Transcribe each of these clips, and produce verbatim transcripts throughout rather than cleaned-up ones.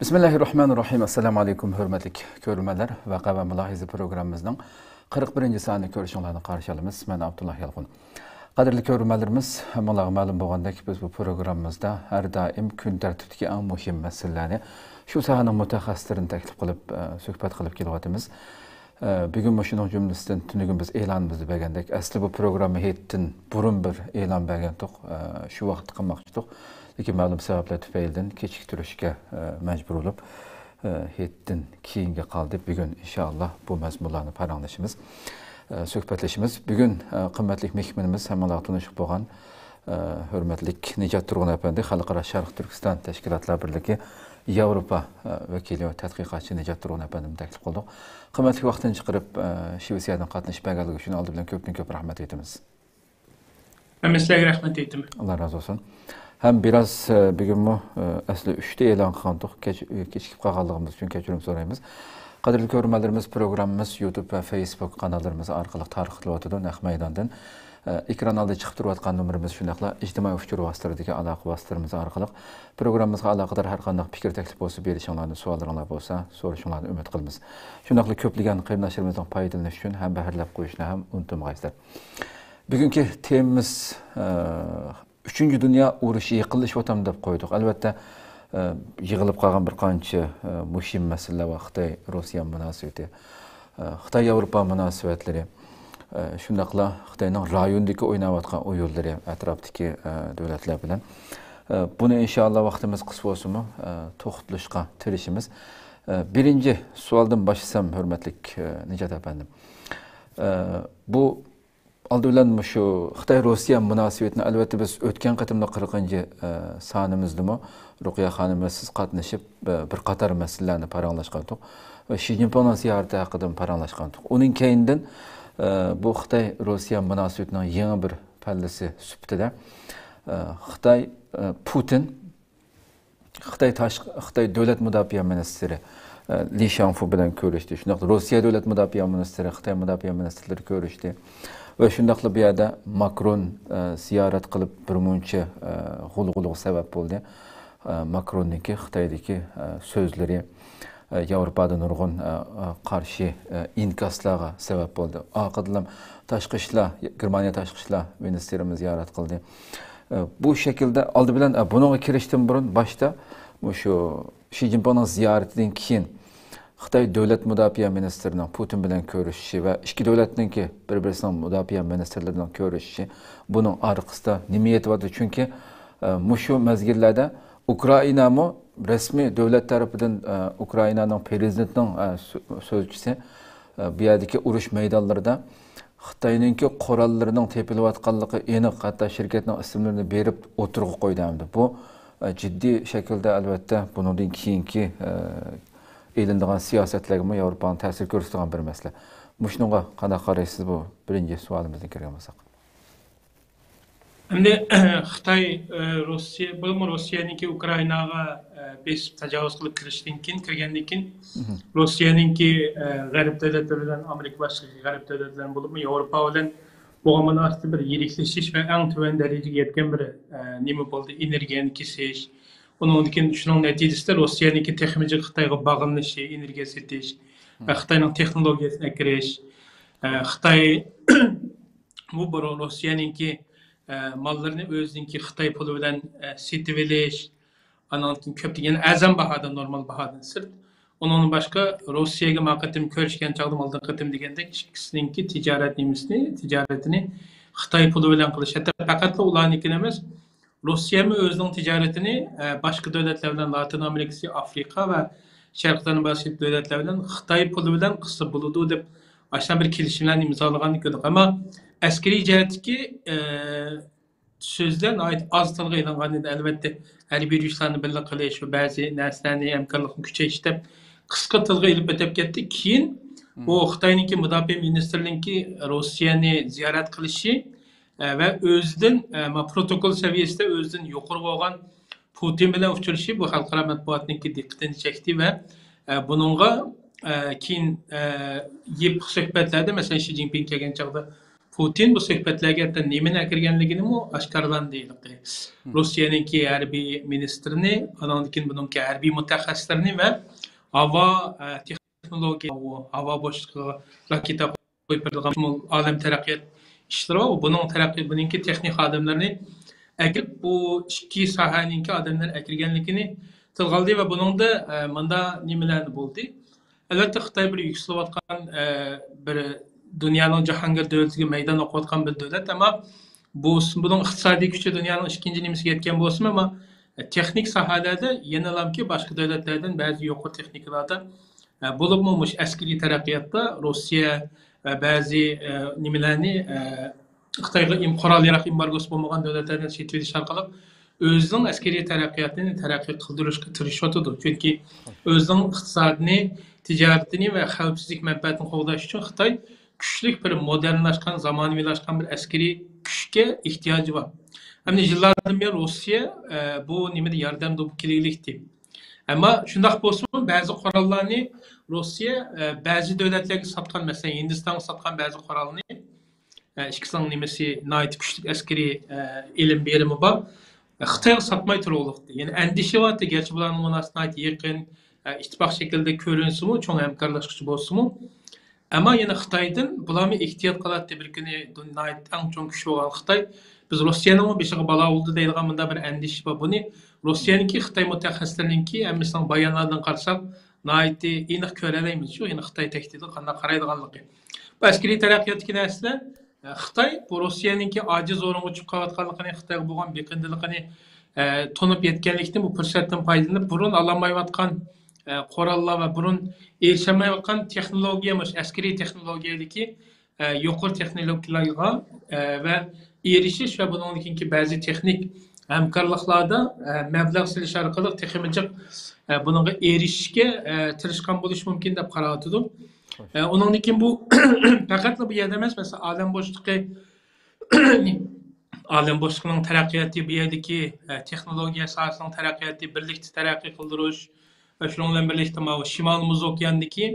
بىسمىللاھىررەھمانىررەھىم. ئەسسالامۇ ئەلەيكۇم، ھۆرمەتلىك كۆرۈرمەنلەر. ۋەقە ۋە مۇلاھىزە پروگراممىمىزنىڭ قىرىق بىرىنچى سانىنى كۆرۈشۈڭلارنى قارشى ئالىمىز. مەن ئابدۇللا يالقۇن. قەدىرلىك كۆرۈرمەنلىرىمىز، ھەممىڭلارغا مەلۇم بولغاندەك، بىز بۇ پروگراممىمىزدا ھەر دائىم كۈن تەرتىپتىكى ئەڭ مۇھىم مەسىلىلەرنى، شۇ ساھەنىڭ مۇتەخەسسىسلىرىنى تەكلىپ قىلىپ، ئە، سۆھبەت قىلىپ كېلىۋاتىمىز. ئە، بۈگۈن مۇشۇنىڭ جۈملىسىدىن تۈنۈگۈن بىز ئېلانىمىزدا بەرگەندەك، ئەسلى بۇ پروگرامما ھېيتتىن بۇرۇن بىر ئېلان بەرگەنتۇق، ئە، شۇ ۋاقىتتا قىلماقچىدۇق. لېكىن مەلۇم سەۋەبلەر تۈپەيلىدىن كېچىكتۈرۈشكە، ئە، مەجبۇر بولۇپ، ئە، ھېيتتىن كېيىنگە قالدى. بۈگۈن ئىنشائاللا بۇ مەزمۇنلارنى پاراڭلىشىمىز، ئە، سۆھبەتلىشىمىز. بۈگۈن، ئە، قىممەتلىك مېھمىنىمىز ھەممىڭلارغا تونۇشلۇق بولغان، ئە، ھۆرمەتلىك نىجات تۇرغۇن ئەپەندى، خەلقئارا شەرق تۈركىستان تەشكىلاتلار بىرلىكى ياۋروپا، ئە، ۋەكىلى ۋە تەتقىقاتچى نىجات تۇرغۇن ئەپەندىمنى تەكلىپ قىلدۇق. قىممەتلىك ۋاقتىنى چىقىرىپ، ئە، شىۋېتسىيەدىن قاتنىشىپ بەرگەنلىكى ئۈچۈن ئالدى بىلەن كۆپتىن كۆپ رەھمەت ئېيتىمىز. ھەممە سىلەرگە رەھمەت ئېيتىمەن. ئاللا رازى بولسۇن. ھەم بىراز، ئە، بۈگۈنمۇ، ئە، ئەسلى ئۈچتە ئېلان قىلغانتۇق، كەچ-، كېچىكىپ قالغانلىقىمىز ئۈچۈن كەچۈرۈم سورايمىز. قەدىرلىك كۆرۈرمەنلىرىمىز، پروگراممىمىز يۇتۇب ۋە فېيسبۇك قاناللىرىمىز ئارقىلىق تارقىتىلىۋاتىدۇ. نەق مەيداندىن، ئە، ئېكران ئالدىدا چىقىپ تۇرۇۋاتقان نومۇرىمىز، شۇنداقلا ئىجتىمائىي ئۇچۇر ۋاسىتىلىرىدىكى ئالاقە ۋاسىتىلىرىمىز ئارقىلىق پروگراممىمىزغا ئالاقىدار ھەر قانداق پىكىر، تەكلىپ بولسا بېرىشىڭلارنى، سوئاللىرىڭلار بولسا سورىشىڭلارنى ئۈمىد قىلىمىز. شۇنداقلا كۆپلىگەن قېرىنداشلىرىمىزنىڭ پايدىلىنىشى ئۈچۈن ھەم بەھرىلەپ قويۇشنى ھەم ئۇنتۇمىغايسىلەر. بۈگۈنكى تېمىمىز، ئە، ئۈچىنچى دۇنيا ئۇرۇشى يېقىنلىشىۋاتامدۇ دەپ قويدۇق. ئەلۋەتتە، ئە، يىغىلىپ قالغان بىر قانچە، ئە، مۇھىم مەسىلىلەر بار. خىتاي، روسىيە مۇناسىۋىتى، ئە، خىتاي، ياۋروپا مۇناسىۋەتلىرى، ئە، شۇنداقلا خىتاينىڭ رايوندىكى ئويناۋاتقان ئويۇنلىرى، ئەتراپتىكى، ئە، دۆلەتلەر بىلەن. ئە، بۇنى ئىنشائاللا ۋاقتىمىز قىس بولسىمۇ، ئە، توختىلىشقا تىرىشىمىز. ئە، بىرىنچى سوئالدىن باشلىسام، ھۆرمەتلىك، ئە، نىجات ئەپەندىم. ئە، بۇ ئالدى بىلەن مۇشۇ خىتاي-روسىيە مۇناسىۋىتىنى، ئەلۋەتتە، بىز ئۆتكەن قېتىملىق قىرىقىنچى، ئە، سانىمىزدىمۇ رۇقىيە خانىم ۋە سىز قاتنىشىپ، ئە، بىر قاتار مەسىلىلەرنى پاراڭلاشقانتۇق ۋە شى جىنپىڭنىڭ زىيارىتى ھەققىدىمۇ پاراڭلاشقانتۇق. ئۇنىڭ كەينىدىن، ئە، بۇ خىتاي-روسىيە مۇناسىۋىتىنىڭ يېڭى بىر پەللىسى سۈپىتىدە، ئە، خىتاي، ئە، پۇتىن خىتاي تاشقى، خىتاي دۆلەت مۇداپىئە مىنىستىرى، ئە، لى شاڭفۇ بىلەن كۆرۈشتى. شۇنداقلا روسىيە دۆلەت مۇداپىئە مىنىستىرى، خىتاي مۇداپىئە مىنىستىرلىرى كۆرۈشتى. ۋە شۇنداقلا بۇ يەردە ماكرون، ئە، زىيارەت قىلىپ، بىر مۇنچە، ئە، غۇلغۇلىغا سەۋەب بولدى. ئە، ماكروننىڭكى خىتايدىكى، ئە، سۆزلىرى، ئە، ياۋروپادا نۇرغۇن، ئە، ئە، قارشى، ئە، ئىنكاسلارغا سەۋەب بولدى. ئارقىدىنلا تاشقى ئىشلار، گېرمانىيە تاشقى ئىشلار مىنىستىرىمۇ زىيارەت قىلدى. ئە، بۇ شەكىلدە ئالدى بىلەن، ئە، بۇنىڭغا كىرىشتىن بۇرۇن باشتا مۇشۇ شى جىنپىڭنىڭ زىيارىتىدىن كېيىن خىتاي دۆلەت مۇداپىئە مىنىستىرىنىڭ پۇتىن بىلەن كۆرۈشۈشى ۋە ئىككى دۆلەتنىڭكى بىر-بىرسىنىڭ مۇداپىئە مىنىستىرلىرىنىڭ كۆرۈشۈشى بۇنىڭ ئارقىسىدا نېمە يېتىۋاتىدۇ؟ چۈنكى، ئە، مۇشۇ مەزگىللەردە ئۇكرائىنامۇ رەسمىي دۆلەت تەرىپىدىن، ئە، ئۇكرائىنانىڭ پرېزىدېنتىنىڭ، ئە، سۆ-، سۆزچىسى، ئە، بۇ يەردىكى ئۇرۇش مەيدانلىرىدا خىتاينىڭكى قوراللىرىنىڭ تېپىلىۋاتقانلىقى ئېنىق، ھەتتا شىركەتنىڭ ئىسىملىرىنى بېرىپ ئوتتۇرىغا قويدى ھەمدە. بۇ، ئە، جىددىي شەكىلدە، ئەلۋەتتە، بۇنىڭدىن كېيىنكى، ئە، ئېلىنىدىغان سىياسەتلەرگىمۇ ياۋروپانىڭ تەسىر كۆرسىتىدىغان بىر مەسىلە. مۇشۇنىڭغا قانداق قارايسىز؟ بۇ بىرىنچى سوئالىمىزدىن كىرگەن بولساق. ئەمدى خىتاي، ئە، روسىيە، بولۇپمۇ روسىيەنىڭكى ئۇكرائىناغا، ئە، بېسىپ تاجاۋۇز قىلىپ كىرىشتىن كېيىن، كىرگەندىن كېيىن، مهم. روسىيەنىڭكى، ئە، غەرب دۆلەتلىرى بىلەن، ئامېرىكا باشلىق غەرب دۆلەتلىرى بىلەن، بولۇپمۇ ياۋروپا بىلەن بولغان مۇناسىۋىتى بىر يىرىكلىشىش ۋە ئەڭ تۆۋەن دەرىجىگە يەتكەن بىر، ئە، نېمە بولدى، ئېنېرگىيەنى كېسىش. ئۇنىڭدىن كېيىن شۇنىڭ نەتىجىسىدە روسىيەنىڭكى تېخىمۇ جىق خىتايغا باغلىنىشى، ئېنېرگىيە سېتىش ۋە خىتاينىڭ تېخنولوگىيەسىنى ئەكىرىش. ئە، خىتاي بۇ بۇرۇن روسىيەنىڭكى، ئە، ماللىرىنى ئۆزىنىڭكى خىتاي پۇلى بىلەن، ئە، سېتىۋېلىش، ئانىڭدىن كېيىن كۆپتىن يەنە ئەرزان باھادا، نورمال باھادىن سىرت. ئۇنىڭدىن باشقا روسىيەگە ما قېتىم كۆرۈشكەن چاغدا، ئالدىنقى قېتىم دېگەندەك، ئىككىسىنىڭكى تىجارەت نېمىسىنى، تىجارىتىنى خىتاي پۇلى بىلەن قىلىش. ھەتتا پەقەتلا ئۇلارنىڭكىلا ئەمەس، روسىيەمۇ ئۆزىنىڭ تىجارىتىنى، ئە، باشقا دۆلەتلەر بىلەن، لاتىن ئامېرىكىسى، ئافرىقا ۋە شەرقىي ئاسىيا دۆلەتلەر بىلەن خىتاي پۇلى بىلەن قىلسا بولىدۇ دەپ، ئاشۇنداق بىر كېلىشىملەرنى ئىمزالىغاننى كۆردۇق. ئەمما ئەسكىرىي جەھەتتىكى، ئە، سۆزلەر ناھايىتى ئاز تىلغا ئېلىنغان ئىدى. ئەلۋەتتە، ھەربىي يۈرۈشلەرنى بىللە قىلىش ۋە بەزى نەرسىلەرنى، ھەمكارلىقنى كۈچەيتىش دەپ قىسقا تىلغا ئېلىپ ئۆتۈپ كەتتى. كېيىن بۇ خىتاينىڭكى مۇداپىئە مىنىستىرلىرىنىڭكى روسىيەنى زىيارەت قىلىشى، ئە، ۋە ئۆزىدىن، ئە، ما پروتوكول سەۋىيەسىدە ئۆزىدىن يۇقىرى بولغان پۇتىن بىلەن ئۇچرىشىشى بۇ خەلقئارا مەتبۇئاتنىڭكى دىققىتىنى چەكتى ۋە، ئە، بۇنىڭغا، ئە، كېيىن، ئە، يېپىق سۆھبەتلەردە، مەسىلەن، شى جىنپىڭ كەلگەن چاغدا پۇتىن بۇ سۆھبەتلەرگە ھەتتا نېمىنى ئەكىرگەنلىكىنىمۇ ئاشكارىلاندى. روسىيەنىڭكى ھەربىي مىنىستىرىنى، ئانىڭدىن كېيىن بۇنىڭكى ھەربىي مۇتەخەسسىسلىرىنى ۋە ھاۋا، ئە، تېخنولوگىيە، ھاۋا بوشلۇقىغا راكېتا قويۇپ بېرىدىغان ئالەم تەرەققىيات ئىشلىرى بار. بۇنىڭ تەرەققىي-، بۇنىڭكى تېخنىك خادىملىرىنى ئەكىرىپ، بۇ ئىككى ساھەنىڭكى ئادەملەرنى ئەكىرگەنلىكىنى تىلغا ئالدى ۋە بۇنىڭدا، ئە، مۇنداق نېمىلەر بولدى. ئەلۋەتتە، خىتاي بىر يۈكسىلىۋاتقان، ئە، بىر دۇنيانىڭ جاھانگىر دۆلىتىگە مەيدان ئوقۇۋاتقان بىر دۆلەت، ئەمما بۇ، بۇنىڭ ئىقتىسادىي كۈچى دۇنيانىڭ ئىككىنچى نېمىسىگە يەتكەن بولسىمۇ، ئەمما تېخنىك ساھەلەردە يەنىلامكى باشقا دۆلەتلەردىن بەزى يۇقىرى تېخنىكىلاردا، ئە، بولۇپمۇ مۇشۇ ئەسكىرىي تەرەققىياتتا روسىيە، ئە، بەزى، ئە، نېمىلەرنى، ئە، خىتايغا ئىم-، قورال ياراغ ئېمبارگوسى بولمىغان دۆلەتلەردىن سېتىۋېلىش ئارقىلىق ئۆزىنىڭ ئەسكىرىي تەرەققىياتىنى تەرەققىي قىلدۇرۇشقا تىرىشىۋاتىدۇ. چۈنكى ئۆزىنىڭ ئىقتىسادىنى، تىجارىتىنى ۋە خەۋپسىزلىك مەنپەئەتىنى قوغداش ئۈچۈن خىتاي كۈچلۈك بىر مودېرنلاشقان، زامانىۋىلاشقان بىر ئەسكىرىي كۈچكە ئېھتىياجى بار. ئەمدى يىللاردىن بۇيان روسىيە، ئە، بۇ نېمىدە ياردەمدە بولۇپ كېلىۋېلىكتى. ئەمما شۇنداق بولسىمۇ، بەزى قوراللارنى روسىيە، ئە، بەزى دۆلەتلەرگە ساتقان، مەسىلەن، ھىندىستانغا ساتقان بەزى قورالنى، ئە، ئىككىسىنىڭ نېمىسى ناھايىتى كۈچلۈك ئەسكىرىي، ئە، ئېلىم بېرىمى بار. خىتايغا ساتماي تۇرۇۋالدى. يەنى ئەندىشە بارتى، گەرچە بۇلارنىڭ مۇناسىۋىتى ناھايىتى يېقىن، ئە، ئىتتىپاق شەكلىدە كۆرۈنسىمۇ، چوڭ ھەمكارلاشقۇچى بولسىمۇ. ئەمما يەنە خىتايدىن بۇلارمۇ ئېھتىيات قىلاتتى، بىر كۈنى دۇن-، ناھايىتى ئەڭ چوڭ كۈچ بولغان خىتاي، بىز روسىيەنىڭمۇ بېشىغا بالا بولدى دەيدىغان مۇنداق بىر ئەندىشە بار. بۇنى روسىيەنىڭكى، خىتاي مۇتەخەسسىسلىرىنىڭكى ھەممىسىنىڭ باياناتىدىن قارىساق، ناھايىتى ئېنىق كۆرەلەيمىز شۇ، يەنە خىتاي تەھدىتىگە قانداق قارايدىغانلىقى. بۇ ئەسكىرىي تەرەققىياتتىكى نەرسىلەر، ئە، خىتاي بۇ روسىيەنىڭكى ئاجىز ئورۇنغا چۈشۈپ قېلىۋاتقانلىقىنى، خىتايغا بولغان بېقىندىلىقىنى، ئە، تونۇپ يەتكەنلىكتىن، بۇ پۇرسەتتىن پايدىلىنىپ، بۇرۇن ئالالمايۋاتقان، ئە، قوراللار ۋە بۇرۇن ئېرىشەلمەيۋاتقان تېخنولوگىيە، مۇشۇ ئەسكىرىي تېخنولوگىيەدىكى، ئە، يۇقىرى تېخنولوگىيەلەرگە، ئە، ۋە ئېرىشىش ۋە بۇنىڭدىن كېيىنكى بەزى تېخنىك ھەمكارلىقلاردا، ئە، مەبلەغ سېلىش ئارقىلىق تېخىمۇ جىق، ئە، بۇنىڭغا ئېرىشىشكە، ئە، تىرىشقان بولۇشى مۇمكىن دەپ قاراۋاتىدۇ. ئە، ئۇنىڭدىن كېيىن بۇ پەقەتلا بۇ يەردە ئەمەس، مەسىلەن، ئالەم بوشلۇقى، ئالەم بوشلۇقىنىڭ تەرەققىياتى، بۇ يەردىكى، ئە، تېخنولوگىيە ساھەسىنىڭ تەرەققىياتى، بىرلىكتە تەرەققىي قىلدۇرۇش، ۋە شۇنىڭ بىلەن بىرلىكتە ماۋۇ شىمالىي مۇز ئوكياندىكى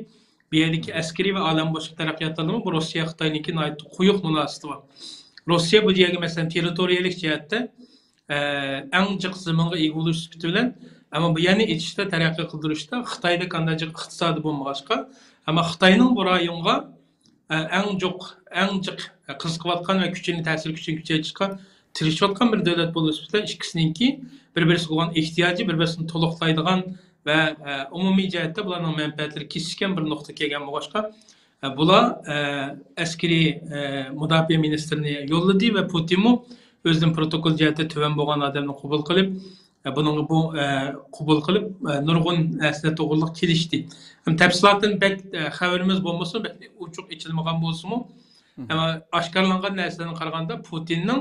بۇ يەردىكى ئەسكىرىي ۋە ئالەم بوشلۇق تەرەققىياتلىرىمۇ بۇ روسىيە خىتاينىڭكى ناھايىتى قويۇق مۇناسىۋىتى بار. روسىيە بۇ يەرگە، مەسىلەن، تېررىتورىيەلىك جەھەتتە، ئە، ئەڭ جىق زېمىنغا ئىگە بولۇش سۈپىتى بىلەن، ئەمما بۇ يەرنى ئېچىشتا، تەرەققىي قىلدۇرۇشتا خىتايدەك ئانداق جىق ئىقتىسادى بولمىغاچقا، ئەمما خىتاينىڭ بۇ رايونغا ئەڭ جىق، ئەڭ جىق قىزىقىۋاتقان ۋە كۈچىنى، تەسىر كۈچىنى كۈچەيتىشقا تىرىشىۋاتقان بىر دۆلەت بولۇش بىلەن، ئىككىسىنىڭكى بىر-بىرسىگە بولغان ئېھتىياجى بىر-بىرسىنى تولۇقلايدىغان ۋە، ئە، ئومۇمىي جەھەتتە بۇلارنىڭ مەنپەئەتلىرى كېسىشكەن بىر نۇقتىغا كەلگەن بولغاچقا، ئە، بۇلار، ئە، ئەسكىرىي، ئە، مۇداپىئە مىنىستىرىنى يوللىدى ۋە پۇتىنمۇ ئۆزىدىن پروتوكول جەھەتتە تۆۋەن بولغان ئادەمنى قوبۇل قىلىپ، ئە، بۇنىڭغا بۇ، ئە، قوبۇل قىلىپ، ئە، نۇرغۇن نەرسىلەر توغرىلىق كېلىشتى. ھەم تەپسىلاتتىن بەك، ئە، خەۋىرىمىز بولمىسىمۇ، بەك ئوچۇق ئېچىلمىغان بولسىمۇ، ئەمما ئاشكارىلانغان نەرسىلەرگە قارىغاندا، پۇتىننىڭ،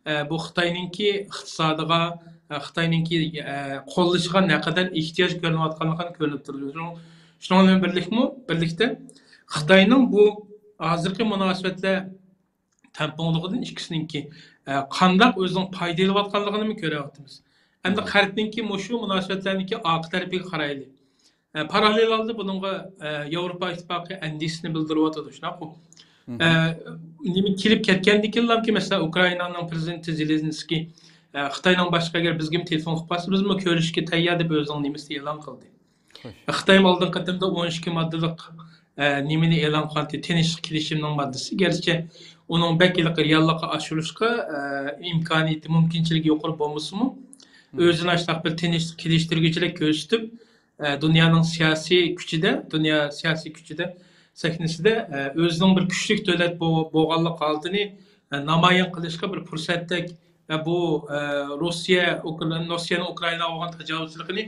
ئە، بۇ خىتاينىڭكى ئىقتىسادىغا، ئە، خىتاينىڭكى، ئە، قوللىشىغا نەقەدەر ئېھتىياج كۆرۈنۈۋاتقانلىقى كۆرۈنۈپ تۇرىدۇ. شۇنىڭ، شۇنىڭ بىلەن بىرلىكمۇ، بىرلىكتە خىتاينىڭ بۇ ھازىرقى مۇناسىۋەتلەر تەڭپۇڭلۇقىدىن ئىككىسىنىڭكى، ئە، قانداق ئۆزىنىڭ پايدا ئېلىۋاتقانلىقىنىمۇ كۆرۈۋاتىمىز. ئەمدى غەربنىڭكى مۇشۇ مۇناسىۋەتلەرنىڭكى ئارقا تەرىپىگە قارايلى. ئە، پاراللېل ھالدا بۇنىڭغا، ئە، ياۋروپا ئىتتىپاقى ئەندىشىسىنى بىلدۈرۈۋاتىدۇ، شۇنداققۇ؟ ئە، نېمە كېلىپ كەتكەندىن كېيىنلامكى، مەسىلەن، ئۇكرائىنانىڭ پىرېزىدېنتى زېلېنسكىي، ئە، خىتاينىڭ باشلىقىغا كېلىپ، بىزگىمۇ تېلېفون قىلىپ بارسا، بىزمۇ كۆرۈشۈشكە تەييار، دەپ ئۆزىنىڭ نېمىسىنى ئېلان قىلدى. خىتايمۇ ئالدىنقى قېتىمدا ئون ئىككى ماددىلىق، ئە، نېمىنى ئېلان قىلغانتى، تىنچلىق كېلىشىمىنىڭ ماددىسى. گەرچە ئۇنىڭ بەك ھېلىقى رېئاللىققا ئاشۇرۇشقا، ئە، ئىمكانىيىتى، مۇمكىنچىلىكى يۇقىرى بولمىسىمۇ، ئۆزىنى ئاشۇنداق بىر تىنچلىق كېلىشتۈرگۈچىلىك كۆرسىتىپ، ئە، دۇنيانىڭ سىياسىي كۈچىدە، دۇنيا سىياسىي كۈچىدە، سەھنىسىدە، ئە، ئۆزىنىڭ بىر كۈچلۈك دۆلەت بو-، بولغانلىق ھالىتىنى، ئە، نامايان قىلىشقا بىر پۇرسەتتەك، ئە، بۇ، ئە، روسىيە، ئۇكرا-، روسىيەنىڭ ئۇكرائىناغا بولغان تاجاۋۇزچىلىقىنى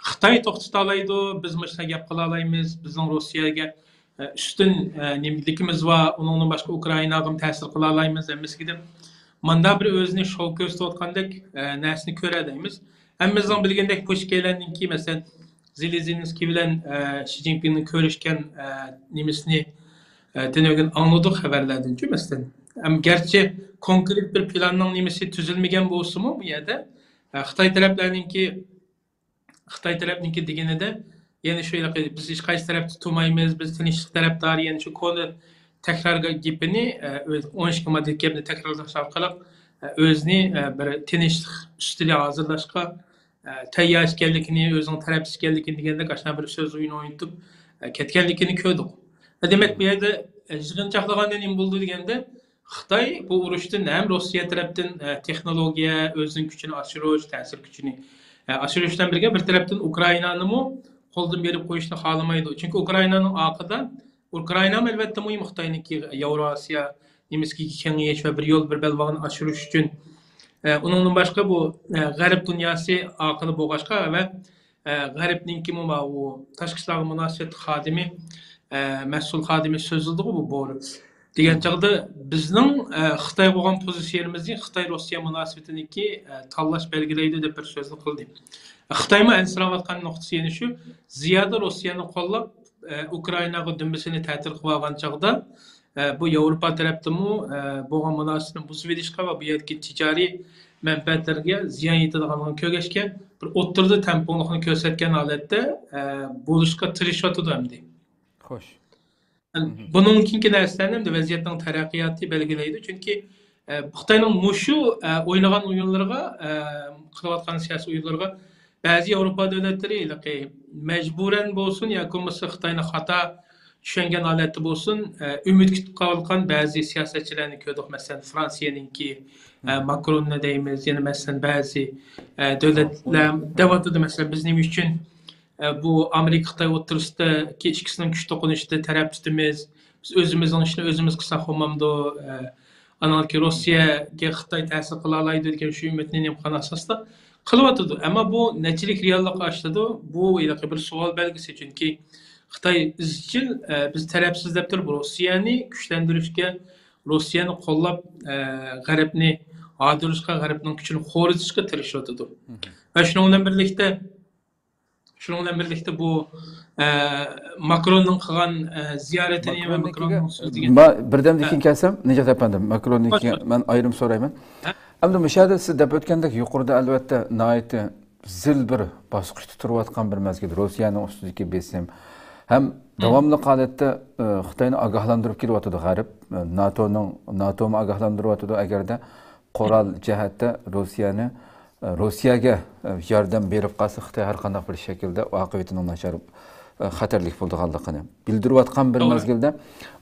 خىتاي توختىتالايدۇ، بىز مۇشۇنداق گەپ قىلالايمىز، بىزنىڭ روسىيەگە، ئە، ئۈستۈن، ئە، نېمىلىكىمىز بار، ئۇنىڭدىن باشقا ئۇكرائىناغىمۇ تەسىر قىلالايمىز، ھەممىسىگە دەپ مانداق بىر ئۆزىنى شوۋ كۆرسىتىۋاتقاندەك، ئە، نەرسىنى كۆرەلەيمىز. ھەممىمىزنىڭ بىلگىنىدەك، بۇ ئىككىيلەننىڭكى، مەسىلەن، زېلېنسكىي بىلەن، ئە، شى جىنپىڭنىڭ كۆرۈشكەن، ئە، نېمىسىنى، ئە، تۈنۈگۈن ئاڭلىدۇق خەۋەرلەردىنچۇ، مەسىلەن. ئەم، گەرچە كونكرېت بىر پىلاننىڭ نېمىسى تۈزۈلمىگەن بولسىمۇ، بۇ يەردە، ئە، خىتاي تەرەپلەرنىڭكى، خىتاي تەرەپنىڭكى دېگىنىدە، يەنە شۇ ھېلىقى، بىز ھېچقايسى تەرەپتە تۇرمايمىز، بىز تىنچلىق تەرەپدارى، يەنە شۇ كونا تەكرار گېپىنى، ئە، ئۆز ئون ئىككى ماددىلىق گەپنى تەكرارلاش ئارقىلىق، ئە، ئۆزىنى، ئە، بىر تىنچلىق ئۈستىلى ھازىرلاشقا، ئە، تەييار ئىكەنلىكىنى، ئۆزىنىڭ تەرەپچى ئىكەنلىكىنى دېگەندەك، ئاشۇنداق بىر سۆز ئويۇنى ئوينىتىپ، ئە، كەتكەنلىكىنى كۆردۇق. دېمەك، بۇ يەردە، ئە، يىغىنچاقلىغاندا نېمە بولدى دېگەندە، خىتاي بۇ ئۇرۇشتىن ھەم روسىيە تەرەپتىن، ئە، تېخنولوگىيە، ئۆزىنىڭ كۈچىنى ئاشۇرۇش، تەسىر كۈچىنى، ئە، ئاشۇرۇش بىلەن بىرگە، بىر تەرەپتىن ئۇكرائىنانىمۇ قولدىن بېرىپ قويۇشنى خالىمايدۇ. چۈنكى ئۇكرائىنانىڭ ئارقىدا، ئۇكرائىنامۇ ئەلۋەتتە مۇھىم، خىتاينىڭكى ياۋروئاسىيا نېمىسىگە كېڭىيىش ۋە بىر يول، بىر بەلباغنى ئاشۇرۇش ئۈچۈن. ئە، ئۇنىڭدىن باشقا بۇ، ئە، غەرب دۇنياسى ئارقىلىق بولغاچقا ۋە، ئە، غەربنىڭكىمۇ ماۋۇ تاشقى ئىشلارغا مۇناسىۋەتلىك خادىمى، ئە، مەسئۇل خادىمى سۆزلىدىغۇ بۇ بورۇ. دېگەن چاغدا بىزنىڭ، ئە، خىتايغا بولغان پوزىتسىيەمىزنى خىتاي روسىيە مۇناسىۋىتىنىڭكى، ئە، تاللاش بەلگىلەيدۇ دەپ بىر سۆزنى قىلدى. خىتايمۇ ئەنسىرەۋاتقان نۇقتىسى يەنە شۇ، زىيادە روسىيەنى قوللاپ، ئە، ئۇكرائىناغا دۈمبىسىنى تەتۈر قىلىۋالغان چاغدا، ئە، بۇ ياۋروپا تەرەپتىمۇ، ئە، بولغان مۇناسىۋەتنى بۇزۇۋېلىشقا ۋە بۇ يەردىكى تىجارىي مەنپەئەتلەرگە زىيان يېتىدىغانلىقىنى كۆرگەچكە، بىر ئوتتۇرىدا تەڭپۇڭلۇقنى كۆرسەتكەن ھالەتتە، ئە، بولۇشقا تىرىشىۋاتىدۇ ئەمدى. خوش. بۇنىڭ كېيىنكى نەرسىلەرنى ئەمدى ۋەزىيەتنىڭ تەرەققىياتى بەلگىلەيدۇ. چۈنكى، ئە، خىتاينىڭ مۇشۇ، ئە، ئوينىغان ئويۇنلىرىغا، ئە، قىلىۋاتقان سىياسىي ئويۇنلىرىغا بەزى ياۋروپا دۆلەتلىرى ھېلىقى مەجبۇرەن بولسۇن ياكى بولمىسا خىتاينى خاتا چۈشەنگەن ھالەتتە بولسۇن، ئە، ئۈمىد كۈتۈپ قالغان بەزى سىياسەتچىلەرنى كۆردۇق. مەسىلەن، فرانسىيەنىڭكى، ئە، ماكروننى دەيمىز، يەنە مەسىلەن، بەزى، ئە، دۆلەتلەر دەۋاتىدۇ. مەسىلەن، بىز نېمە ئۈچۈن، ئە، بۇ ئامېرىكا خىتاي ئوتتۇرىسىدىكى ئىككىسىنىڭ كۈچ توقۇنۇشىدا تەرەپ تۇتىمىز. بىز ئۆزىمىزنىڭ ئىشىنى ئۆزىمىز قىلساق بولمامدۇ؟ ئە، ئانىڭدىكى روسىيەگە خىتاي تەسىر قىلالايدۇ دېگەن شۇ ئۈمىدنى نېمە قىلغان ئاساستا قىلىۋاتىدۇ. ئەمما بۇ نەچچىلىك رېئاللىققا ئاشىدۇ؟ بۇ ھېلىقى بىر سوئال بەلگىسى. چۈنكى خىتاي ئىزچىل، ئە، بىز تەرەپسىز دەپ تۇرۇپ، روسىيەنى كۈچلەندۈرۈشكە، روسىيەنى قوللاپ، ئە، غەربنى ھاردۇرۇشقا، غەربنىڭ كۈچىنى خورىتىشقا تىرىشىۋاتىدۇ. ۋە شۇنىڭ بىلەن بىرلىكتە، شۇنىڭ بىلەن بىرلىكتە بۇ، ئە، ماكروننىڭ قىلغان، ئە، زىيارىتىنى ۋە ماكروننىڭكىگە، ماكروننىڭ سۆزىگە، ما-، بىردەمدىن كېيىن كەلسەم، نىجات ئەپەندىم، ماكروننىڭكىگە مەن ئايرىم سورايمەن. ئەمدى مۇشۇ يەردە سىز دەپ ئۆتكەندەك، يۇقىرىدا ئەلۋەتتە ناھايىتى زىل بىر باسقۇچتا تۇرۇۋاتقان بىر مەزگىل، روسىيەنىڭ ئۈستىدىكى بېسىم ھەم داۋاملىق ھالەتتە، ئە، خىتاينى ئاگاھلاندۇرۇپ كېلىۋاتىدۇ غەرب، ئە، ناتونىڭ، ناتومۇ ئاگاھلاندۇرۇۋاتىدۇ، ئەگەردە قورال جەھەتتە روسىيەنى، ئە، روسىيەگە، ئە، ياردەم بېرىپ قالسا، خىتاي ھەر قانداق بىر شەكىلدە ئاقىۋىتىنىڭ ناچار، ئە، خەتەرلىك بولىدىغانلىقىنى بىلدۈرۈۋاتقان بىر مەزگىلدە،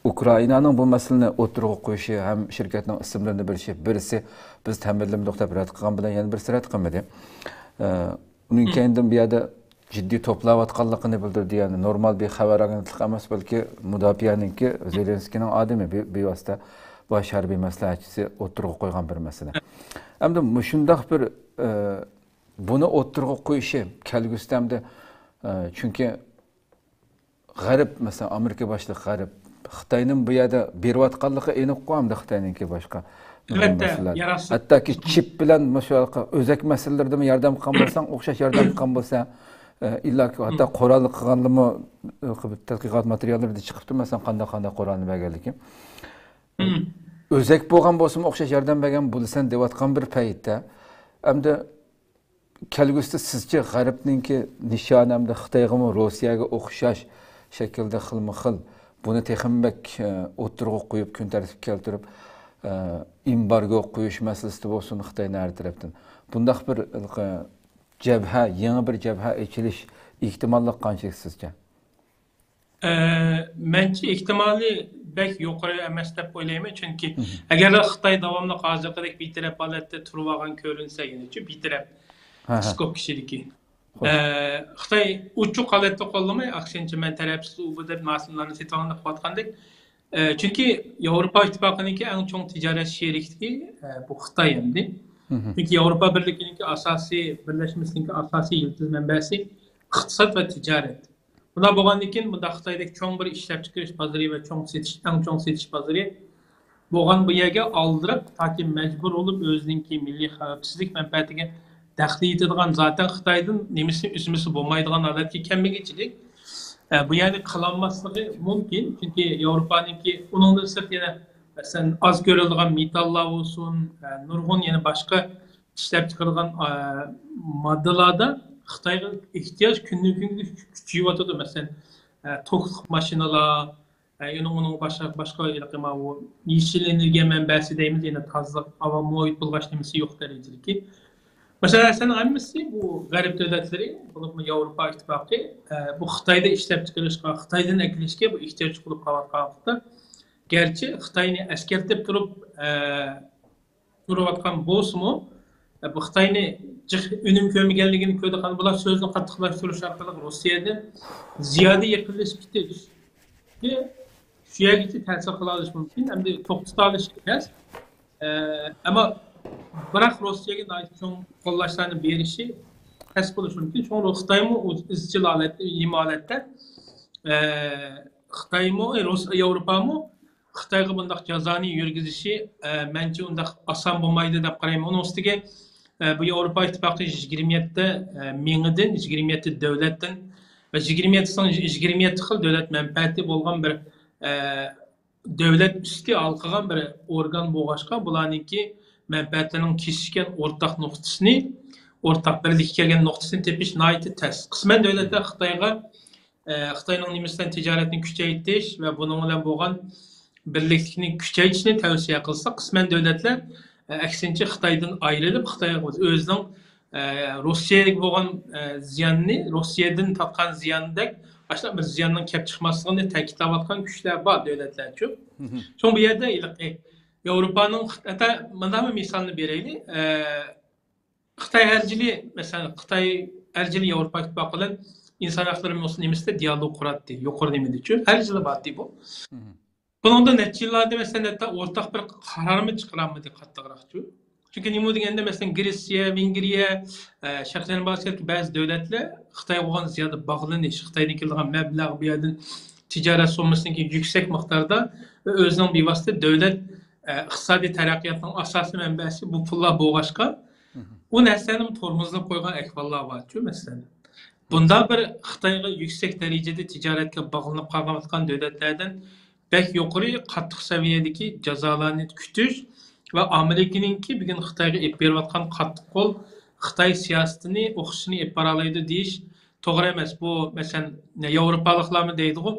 ئۇكرائىنانىڭ بۇ مەسىلىنى ئوتتۇرىغا قويۇشى ھەم شىركەتنىڭ ئىسىملىرىنى بېرىشى، بىرسى بىز تەمىنلىمىدۇق دەپ رەت قىلغان بىلەن يەنە بىرسى رەت قىلمىدى. ئە، ئۇنىڭ كەينىدىن بۇ يەردە جىددىي توپلاۋاتقانلىقىنى بىلدۈردى. يەنى نورمال بىر خەۋەر ئاگېنتلىقى ئەمەس، بەلكى مۇداپىئەنىڭكى، زېلېنسكىينىڭ ئادىمى، بىۋاسىتە باش ھەربىي مەسلىھەتچىسى ئوتتۇرىغا قويغان بىر مەسىلە. ئەمدى مۇشۇنداق بىر، ئە، بۇنى ئوتتۇرىغا قويۇشى كەلگۈسىدە ئەمدى، ئە، چۈنكى غەرب، مەسىلەن، ئامېرىكا باشلىق غەرب، خىتاينىڭ بۇ يەردە بېرىۋاتقانلىقى ئېنىققۇ، ئەمدى خىتاينىڭكى باشقا نۇرغۇن مەسىلىلەر. ھەتتاكى چىپ بىلەن مۇشۇ ئۆزەك مەسىلىلىرىدىمۇ ياردەم قىلغان بولساڭ، ئوخشاش ياردەم قىلغان بولسا، ئە، ئىللاكى ھەتتا قوراللىق قىلغانلىمۇ، ئە، تەتقىقات ماتېرىياللىرىدا چىقىپتۇ، مەسىلەن، قانداق، قانداق قورالنى بەرگەنلىكى. ئۆزەك بولغان بولسىمۇ ئوخشاش ياردەم بەرگەن بولىسەن دەۋاتقان بىر پەيتتە، ئەمدى كەلگۈسىدە سىزچە غەربنىڭكى نىشانى ئەمدى خىتايغىمۇ روسىيەگە ئوخشاش شەكىلدە خىلمۇ خىل بۇنى تېخىمۇ بەك، ئە، ئوتتۇرىغا قويۇپ، كۈن تەرتىپكە كەلتۈرۈپ، ئە، ئېمبارگو قويۇش مەسىلىسىدە بولسۇن، خىتاينىڭ ھەر تەرەپتىن بۇنداق بىر، ئە، جەبھە، يېڭى بىر جەبھە ئېچىلىش ئېھتىماللىقى قانچىلىك سىزچە؟ ئە، مەنچە ئېھتىمالى بەك يۇقىرى ئەمەس دەپ ئويلايمەن، چۈنكى ئەگەر خىتاي داۋاملىق ھازىرقىدەك بىتەرەپ ھالەتتە تۇرۇۋالغان كۆرۈنسە، يەنىچۇ بىتەرەپ، ھە، ھە، ئىسكوپ كىشىدىكى. ئە، خىتاي ئوچۇق ھالەتتە قوللىماي، ئاكسىنچە مەن تەرەپسىز ئۇ بۇ دەپ ماسىنىلارنى سېتىۋالغان قىلىۋاتقاندەك. ئە، چۈنكى ياۋروپا ئىتتىپاقىنىڭكى ئەڭ چوڭ تىجارەت شېرىكلىكى، ئە، بۇ خىتاي ئەمدى. چۈنكى ياۋروپا بىرلىكىنىڭكى ئاساسىي، بىرلەشمىسىنىڭكى ئاساسىي يىلتىز مەنبەسى ئىقتىساد ۋە تىجارەت. بۇنداق بولغاندىن كېيىن، بۇنداق خىتايدەك چوڭ بىر ئىشلەپچىقىرىش بازىرى ۋە چوڭ سېتىش، ئەڭ چوڭ سېتىش بازىرى بولغان بۇ يەرگە ئالدىراپ، تاكى مەجبۇر بولۇپ ئۆزىنىڭكى مىللىي خەۋپسىزلىك مەنپەئەتىگە دەخلى يېتىدىغان، زاتەن خىتايدىن نېمىسىنى ئۈزمىسە بولمايدىغان ھالەتكە كەلمىگۈچىلىك، ئە، بۇ يەرنى قىلالماسلىقى مۇمكىن. چۈنكى ياۋروپانىڭكى ئۇنىڭدىن سىرت يەنە، مەسىلەن، ئاز كۆرۈلىدىغان مېتاللار بولسۇن، ئە، نۇرغۇن يەنە باشقا ئىشلەپچىقىرىدىغان، ئە، ماددىلاردا خىتايغا ئېھتىياج كۈندىن كۈنگە كۈچىيىۋاتىدۇ. مەسىلەن، ئە، توكلۇق ماشىنىلار، ئە، ئۇنىڭ، ئۇنىڭ باشقا، باشقا ھېلىقى ماۋۇ يېشىل ئېنېرگىيە مەنبەسى دەيمىز، يەنە تازىلىق، ھاۋا، مۇھىت بولغاچ نېمىسى يوق دەرىجىدىكى. مۇشۇ نەرسىنىڭ ھەممىسى بۇ غەرب دۆلەتلىرى، بولۇپمۇ ياۋروپا ئىتتىپاقى، ئە، بۇ خىتايدا ئىشلەپچىقىرىشقا، خىتايدىن ئەكېلىشكە بۇ ئېھتىياج قىلىپ قېلىۋاتقان ۋاقىتتا، گەرچە خىتاينى ئەسكەرتىپ تۇرۇپ، ئە، تۇرۇۋاتقان بولسىمۇ، بۇ خىتاينى جىق ئۈنۈم كۆرمىگەنلىكىنى كۆردۇق. بۇلار سۆزنى قاتتىقلاشتۇرۇش ئارقىلىق روسىيەدىن زىيادە يېقىنلىشىپ كېتىش، شۇ يەرگىچە تەسىر قىلالىشى مۇمكىن، ئەمدى توختىتالىشى تەس. ئەمما بىراق روسىيەگە ناھايىتى چوڭ قوللاشلارنى بېرىشى تەس بولۇشى مۇمكىن. شۇڭا خىتايمۇ ئىزچىل ھالەتتە، ئىم ھالەتتە، خىتايمۇ، ياۋروپامۇ خىتايغا بۇنداق جازانى يۈرگۈزۈشى، ئە، مەنچە ئۇنداق ئاسان بولمايدۇ دەپ قارايمەن. ئۇنىڭ ئۈستىگە، ئە، بۇ ياۋروپا ئىتتىپاقى يىگىرمە يەتتە، ئە، مېڭىدىن، يىگىرمە يەتتە دۆلەتتىن ۋە يىگىرمە يەتتە سان، يىگىرمە يەتتە خىل دۆلەت مەنپەئەتى بولغان بىر، ئە، دۆلەت ئۈستى ھالقىغان بىر ئورگان بولغاچقا، بۇلارنىڭكى مەنپەئەتلىرىنىڭ كېسىشكەن ئورتاق نۇقتىسىنى، ئورتاق بىرلىككە كەلگەن نۇقتىسىنى تېپىش ناھايىتى تەس. قىسمەن دۆلەتلەر خىتايغا ئە، خىتاينىڭ نېمىسى بىلەن تىجارەتنى كۈچەيتىش ۋە بۇنىڭ بىلەن بولغان بىرلىكلىكنى كۈچەيتىشنى تەۋسىيە قىلسا، قىسمەن دۆلەتلەر، ئە، ئەكسىنچە خىتايدىن ئايرىلىپ، خىتايغا ئۆزىنىڭ، ئە، روسىيەگە بولغان، ئە، زىياننى، روسىيەدىن تارتقان زىياندەك، ئاشۇنداق بىر زىياننىڭ كەپ چىقماسلىقىنى تەكىتلەۋاتقان كۈچلەر بار دۆلەتلەرچۇ. شۇڭا بۇ يەردە ھېلىقى ياۋروپانىڭ، ھەتتا مۇنداقمۇ مىسالنى بېرەيلى، ئە، خىتاي ھەر يىلى، مەسىلەن، خىتاي ھەر يىلى ياۋروپا ئىتتىپاقى بىلەن ئىنسان ھەقلىرى نېمىسىدە دىيالوگ قۇراتتى، يۇقىرى نېمىدىچۇ، ھەر يىلى بارتتى بۇ. بۇنىڭدا نەچچە يىللاردا، مەسىلەن، ھەتتا ئورتاق بىر قارارمۇ چىقىرالمىدى قاتتىقراقچۇ. چۈنكى نېمە دېگەندە، مەسىلەن، گرېتسىيە، ۋېنگرىيە، ئە، شەرقىي جەنۇب ئاسىيادىكى بەزى دۆلەتلەر خىتايغا بولغان زىيادە باغلىنىش، خىتايدىن كېلىدىغان مەبلەغ، بۇ يەردىن تىجارەت سوممىسىنىڭكى يۈكسەك مىقداردا ۋە ئۆزىنىڭ بىۋاسىتە دۆلەت، ئە، ئىقتىسادىي تەرەققىياتنىڭ ئاساسىي مەنبەسى بۇ پۇللار بولغاچقا، ئۇ نەرسىلەرنى تورمۇزلاپ قويغان ئەھۋاللار بارچۇ، مەسىلەن. بۇنداق بىر خىتايغا يۈكسەك دەرىجىدە تىجارەتكە باغلىنىپ قالغانلىقتىن دۆلەتلەردىن بەك يۇقىرى، قاتتىق سەۋىيەدىكى جازالارنى كۈتۈش ۋە ئامېرىكىنىڭكى بۈگۈن خىتايغا ئېلىپ بېرىۋاتقان قاتتىق قول خىتاي سىياسىتىنى ئوخشىشىنى ئېلىپ بارالايدۇ دېيىش توغرا ئەمەس. بۇ، مەسىلەن، ياۋروپالىقلارمۇ دەيدىغۇ،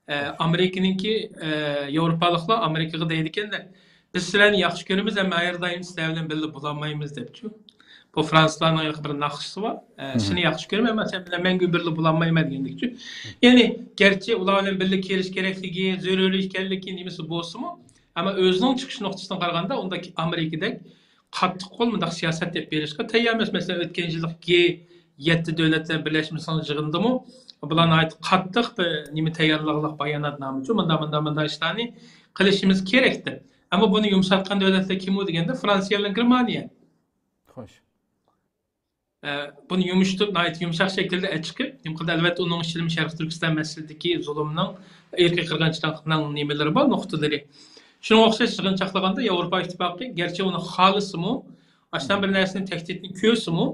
ئە، ئامېرىكىنىڭكى، ئە، ياۋروپالىقلار ئامېرىكىغا دەيدىكەن-دە، «بىز سىلەرنى ياخشى كۆرىمىز، ئەمما ھەر دائىم سىلەر بىلەن بىللە بولالمايمىز» دەپچۇ. بۇ فرانسۇزلارنىڭ ھېلىقى بىر ناخشىسى بار. ئە، «سېنى ياخشى كۆرىمەن، ئەمما سەن بىلەن مەڭگۈ بىللە بولالمايمەن» دېگەندەكچۇ. يەنى، گەرچە ئۇلار بىلەن بىللە كېلىش كېرەكلىكى، زۆرۈر ئىكەنلىكى نېمىسى بولسىمۇ، ئەمما ئۆزىنىڭ چىقىش نۇقتىسىدىن قارىغاندا، ئۇنداق ئامېرىكىدەك قاتتىق قول مۇنداق سىياسەت ئېلىپ بېرىشقا تەييار ئەمەس. مەسىلەن، ئۆتكەن يىللىق جى يەتتە دۆلەتلەر بىرلەشمىسىنىڭ يىغىنىدىمۇ بۇلار ناھايىتى قاتتىق بىر نېمە تەييارلىقلىق باياناتنامىچۇ، مۇنداق، مۇنداق، مۇنداق ئىشلارنى قىلىشىمىز كېرەك دەپ. ئەمما بۇنى يۇمشاتقان دۆلەتلەر كىمۇ دېگەندە، فرانسىيە بىلەن گېرمانىيە. خوش. ئە، بۇنى يۇمشىتىپ، ناھايىتى يۇمشاق شەكىلدە ئەچىقىپ، نېمە قىلدى؟ ئەلۋەتتە، ئۇنىڭ ئىچىدىمۇ شەرقىي تۈركىستان مەسىلىسىدىكى زۇلۇمنىڭ، ئىرقىي قىرغىنچىلىقنىڭ نېمىلىرى بار، نۇقتىلىرى. شۇنىڭغا ئوخشاش يىغىن چاقلىغاندا، ياۋروپا ئىتتىپاقى گەرچە ئۇنى خالىسىمۇ، ئاشۇنداق بىر نەرسىنى، تەھدىتنى كۆرسىمۇ،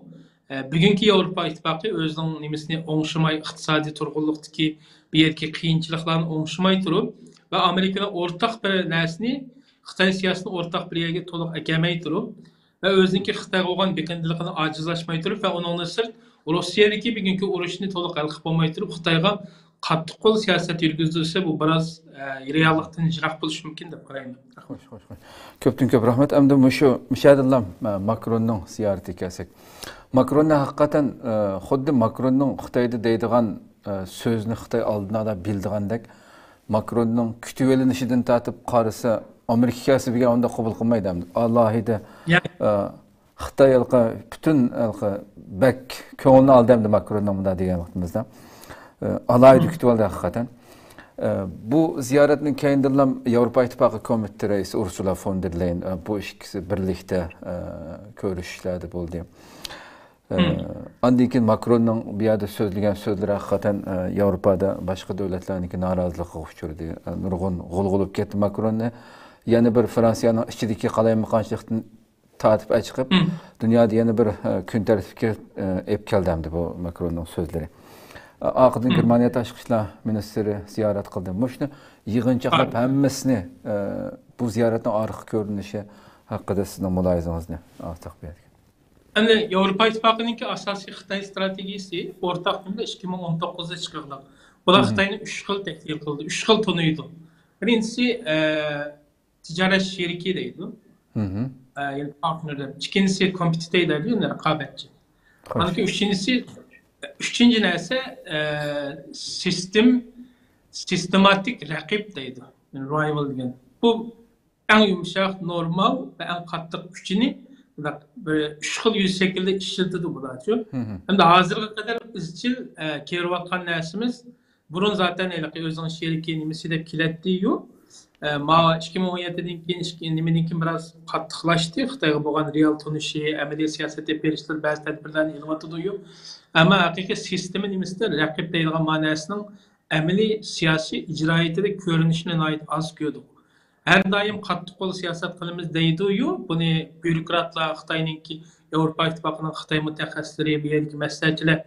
ئە، بۈگۈنكى ياۋروپا ئىتتىپاقى ئۆزىنىڭ نېمىسىنى ئوڭشىماي، ئىقتىسادىي تۇرغۇنلۇقتىكى بۇ يەردىكى قىيىنچىلىقلارنى ئوڭشىماي تۇرۇپ ۋە ئامېرىكىنىڭ ئورتاق بىر نەرسىنى، خىتاي سىياسىتىنى ئورتاق بىر يەرگە تولۇق ئەكەلمەي تۇرۇپ، ۋە ئۆزىنىڭكى خىتايغا بولغان بېقىندىلىقىنى ئاجىزلاشماي تۇرۇپ ۋە ئۇنىڭدىن سىرت روسىيەدىكى بۈگۈنكى ئۇرۇشنى تولۇق ھەل قىلىپ بولماي تۇرۇپ، خىتايغا قاتتىق قول سىياسەت يۈرگۈزۈلسە، بۇ بىراز، ئە، رېئاللىقتىن يىراق بولۇشى مۇمكىن دەپ قارايمەن. خوش، خوش، خوش. كۆپتىن كۆپ رەھمەت. ئەمدى مۇشۇ، مۇشۇ يەردىنلا، ئە، ماكروننىڭ زىيارىتىگە كەلسەك. ماكروننى ھەقىقەتەن، ئە، خۇددى ماكروننىڭ خىتايدا دەيدىغان، ئە، سۆزنى خىتاي ئالدىندا بىلىدىغاندەك، ماكروننىڭ كۈتۈۋېلىنىشىدىن تارتىپ قارىسا، ئامېرىكا كەلسە بىگە ئۇنداق قوبۇل قىلمايدۇ ئەمدى. ئالاھىدە، يا. ئە، خىتاي ھېلىقى پۈتۈن ھېلىقى بەك كۆڭلىنى ئالدى ئەمدى ماكروننىڭ مۇنداق دېگەن ۋاقتىمىزدا. ئە، ئالاھىدە كۈتۈۋالدى ھەقىقەتەن. ئە، بۇ زىيارەتنىڭ كەينىدىنلا ياۋروپا ئىتتىپاقى كومىتېتى رەئىسى ئۇرسۇلا فون دېر لەيەن، ئە، بۇ ئىككىسى بىرلىكتە، ئە، كۆرۈشۈشلەردە بولدى. ئە، ئاندىن كېيىن ماكروننىڭ بۇ يەردە سۆزلىگەن سۆزلىرى ھەقىقەتەن، ئە، ياۋروپادا باشقا دۆلەتلەرنىڭكى نارازىلىقىغا ئۇچرىدى. ئە، نۇرغۇن غۇلغۇلا بولۇپ كەتتى ماكروننى. يەنە بىر فرانسىيەنىڭ ئىچىدىكى قالايمىقانچىلىقتىن تارتىپ ئەچىقىپ، دۇنيادا يەنە بىر، ئە، كۈن تەرتىپكە، ئە، ئېلىپ كەلدى ئەمدى بۇ ماكروننىڭ سۆزلىرى. ئە، ئارقىدىن گېرمانىيە تاشقى ئىشلار مىنىستىرى زىيارەت قىلدى. مۇشۇنى يىغىنچاقلاپ ھەممىسىنى، ئە، بۇ زىيارەتنىڭ ئارقا كۆرۈنۈشى ھەققىدە سىزنىڭ مۇلاھىزىڭىزنى ئارتۇق بەرگىن. ئەمدى ياۋروپا ئىتتىپاقىنىڭكى ئاساسىي خىتاي ئىستراتېگىيىسى ئورتاق نېمىدە ئىككى مىڭ ئون توققۇزدا چىقىرىلغان. بۇلار خىتاينى ئۈچ خىل تەھلىل قىلدى، ئۈچ خىل تونۇيدۇ. بىرىنچىسى، ئە، تىجارەت شېرىكى دەيدۇ. ئە، يەنى پارتنېر دەپ. ئىككىنچىسى كومپېتىتور دەيدۇ، يەنى رىقابەتچى. ئاندىن كېيىن ئۈچىنچىسى، ئۈچىنچى نەرسە، ئە، سىستېم، سىستېماتىك رەقىب دەيدۇ. يەنى رايۋال دېگەن. بۇ ئەڭ يۇمشاق، نورمال ۋە ئەڭ قاتتىق كۈچىنى بۇنداق بىر ئۈچ خىل يۈز شەكىلدە ئىشلىتىدۇ بۇلارچۇ. ھەمدە ھازىرغا قەدەر ئىزچىل، ئە، كېرىۋاتقان نەرسىمىز، بۇرۇن زاتەن ھېلىقى ئۆزىنىڭ شېرىكى نېمىسى دەپ كېلەتتىيۇ. ئە، ما ئىككى مىڭ ئون يەتتىدىن كېيىن، ئىككى، نېمىدىن كېيىن بىراز قاتتىقلاشتى. خىتايغا بولغان رېئال تونۇشى، ئەمەلىي سىياسەت ئېلىپ بېرىشلىرى، بەزى تەدبىرلەرنى ئېلىۋاتىدۇيۇ. ئەمما ھەقىقىي سىستېما نېمىسىدە رەقىب دەيدىغان مەناسىنىڭ ئەمەلىي سىياسىي ئىجرائىيىتىدە كۆرۈنۈشىنى ناھايىتى ئاز كۆردۇق. ھەر دائىم قاتتىق قول سىياسەت قىلىمىز دەيدۇيۇ، بۇنى بيۇروكراتلار، خىتاينىڭكى، ياۋروپا ئىتتىپاقىنىڭ خىتاي مۇتەخەسسىسلىرى، بۇ يەردىكى مەسلىھەتچىلەر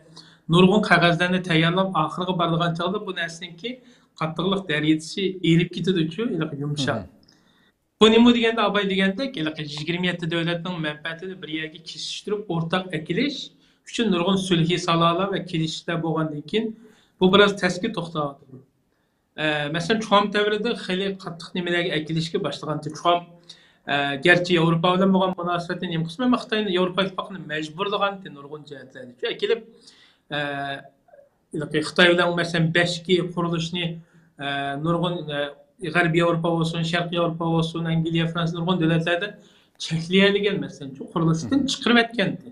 نۇرغۇن قەغەزلەرنى تەييارلاپ، ئاخىرىغا بارىدىغان چاغدا بۇ نەرسىنىڭكى قاتتىقلىق دەرىجىسى ئېرىپ كېتىدۇچۇ، ھېلىقى يۇمشاق. بۇ نېمە دېگەندە، ئاباي دېگەندەك، ھېلىقى يىگىرمە يەتتە دۆلەتنىڭ مەنپەئەتىنى بىر يەرگە كېسىشتۈرۈپ ئورتاق ئەكېلىش ئۈچۈن نۇرغۇن سۈلھى سالاھلار ۋە كېلىشىشلەر بولغاندىن كېيىن، بۇ بىراز تەسكە توختاۋاتىدۇ. ئە، مەسىلەن، ترامپ دەۋرىدە خېلى قاتتىق نېمىلەرگە ئەكېلىشكە باشلىغانتى. ترامپ، ئە، گەرچە ياۋروپا بىلەن بولغان مۇناسىۋەتنى نېمە قىلسىمۇ، ئەمما خىتاينى ياۋروپا ئىتتىپاقىنى مەجبۇرلىغانتى نۇرغۇن جەھەتلەردە. شۇ ئەكېلىپ، ئە، ھېلىقى خىتاي بىلەن، مەسىلەن، بەش گى قۇرۇلۇشىنى، ئە، نۇرغۇن، ئە، غەربىي ياۋروپا بولسۇن، شەرقىي ياۋروپا بولسۇن، ئەنگلىيە، فرانسىيە، نۇرغۇن دۆلەتلەردە چەكلىيەلىگەن، مەسىلەن، شۇ قۇرۇلۇشتىن چىقىرىۋەتكەنتى.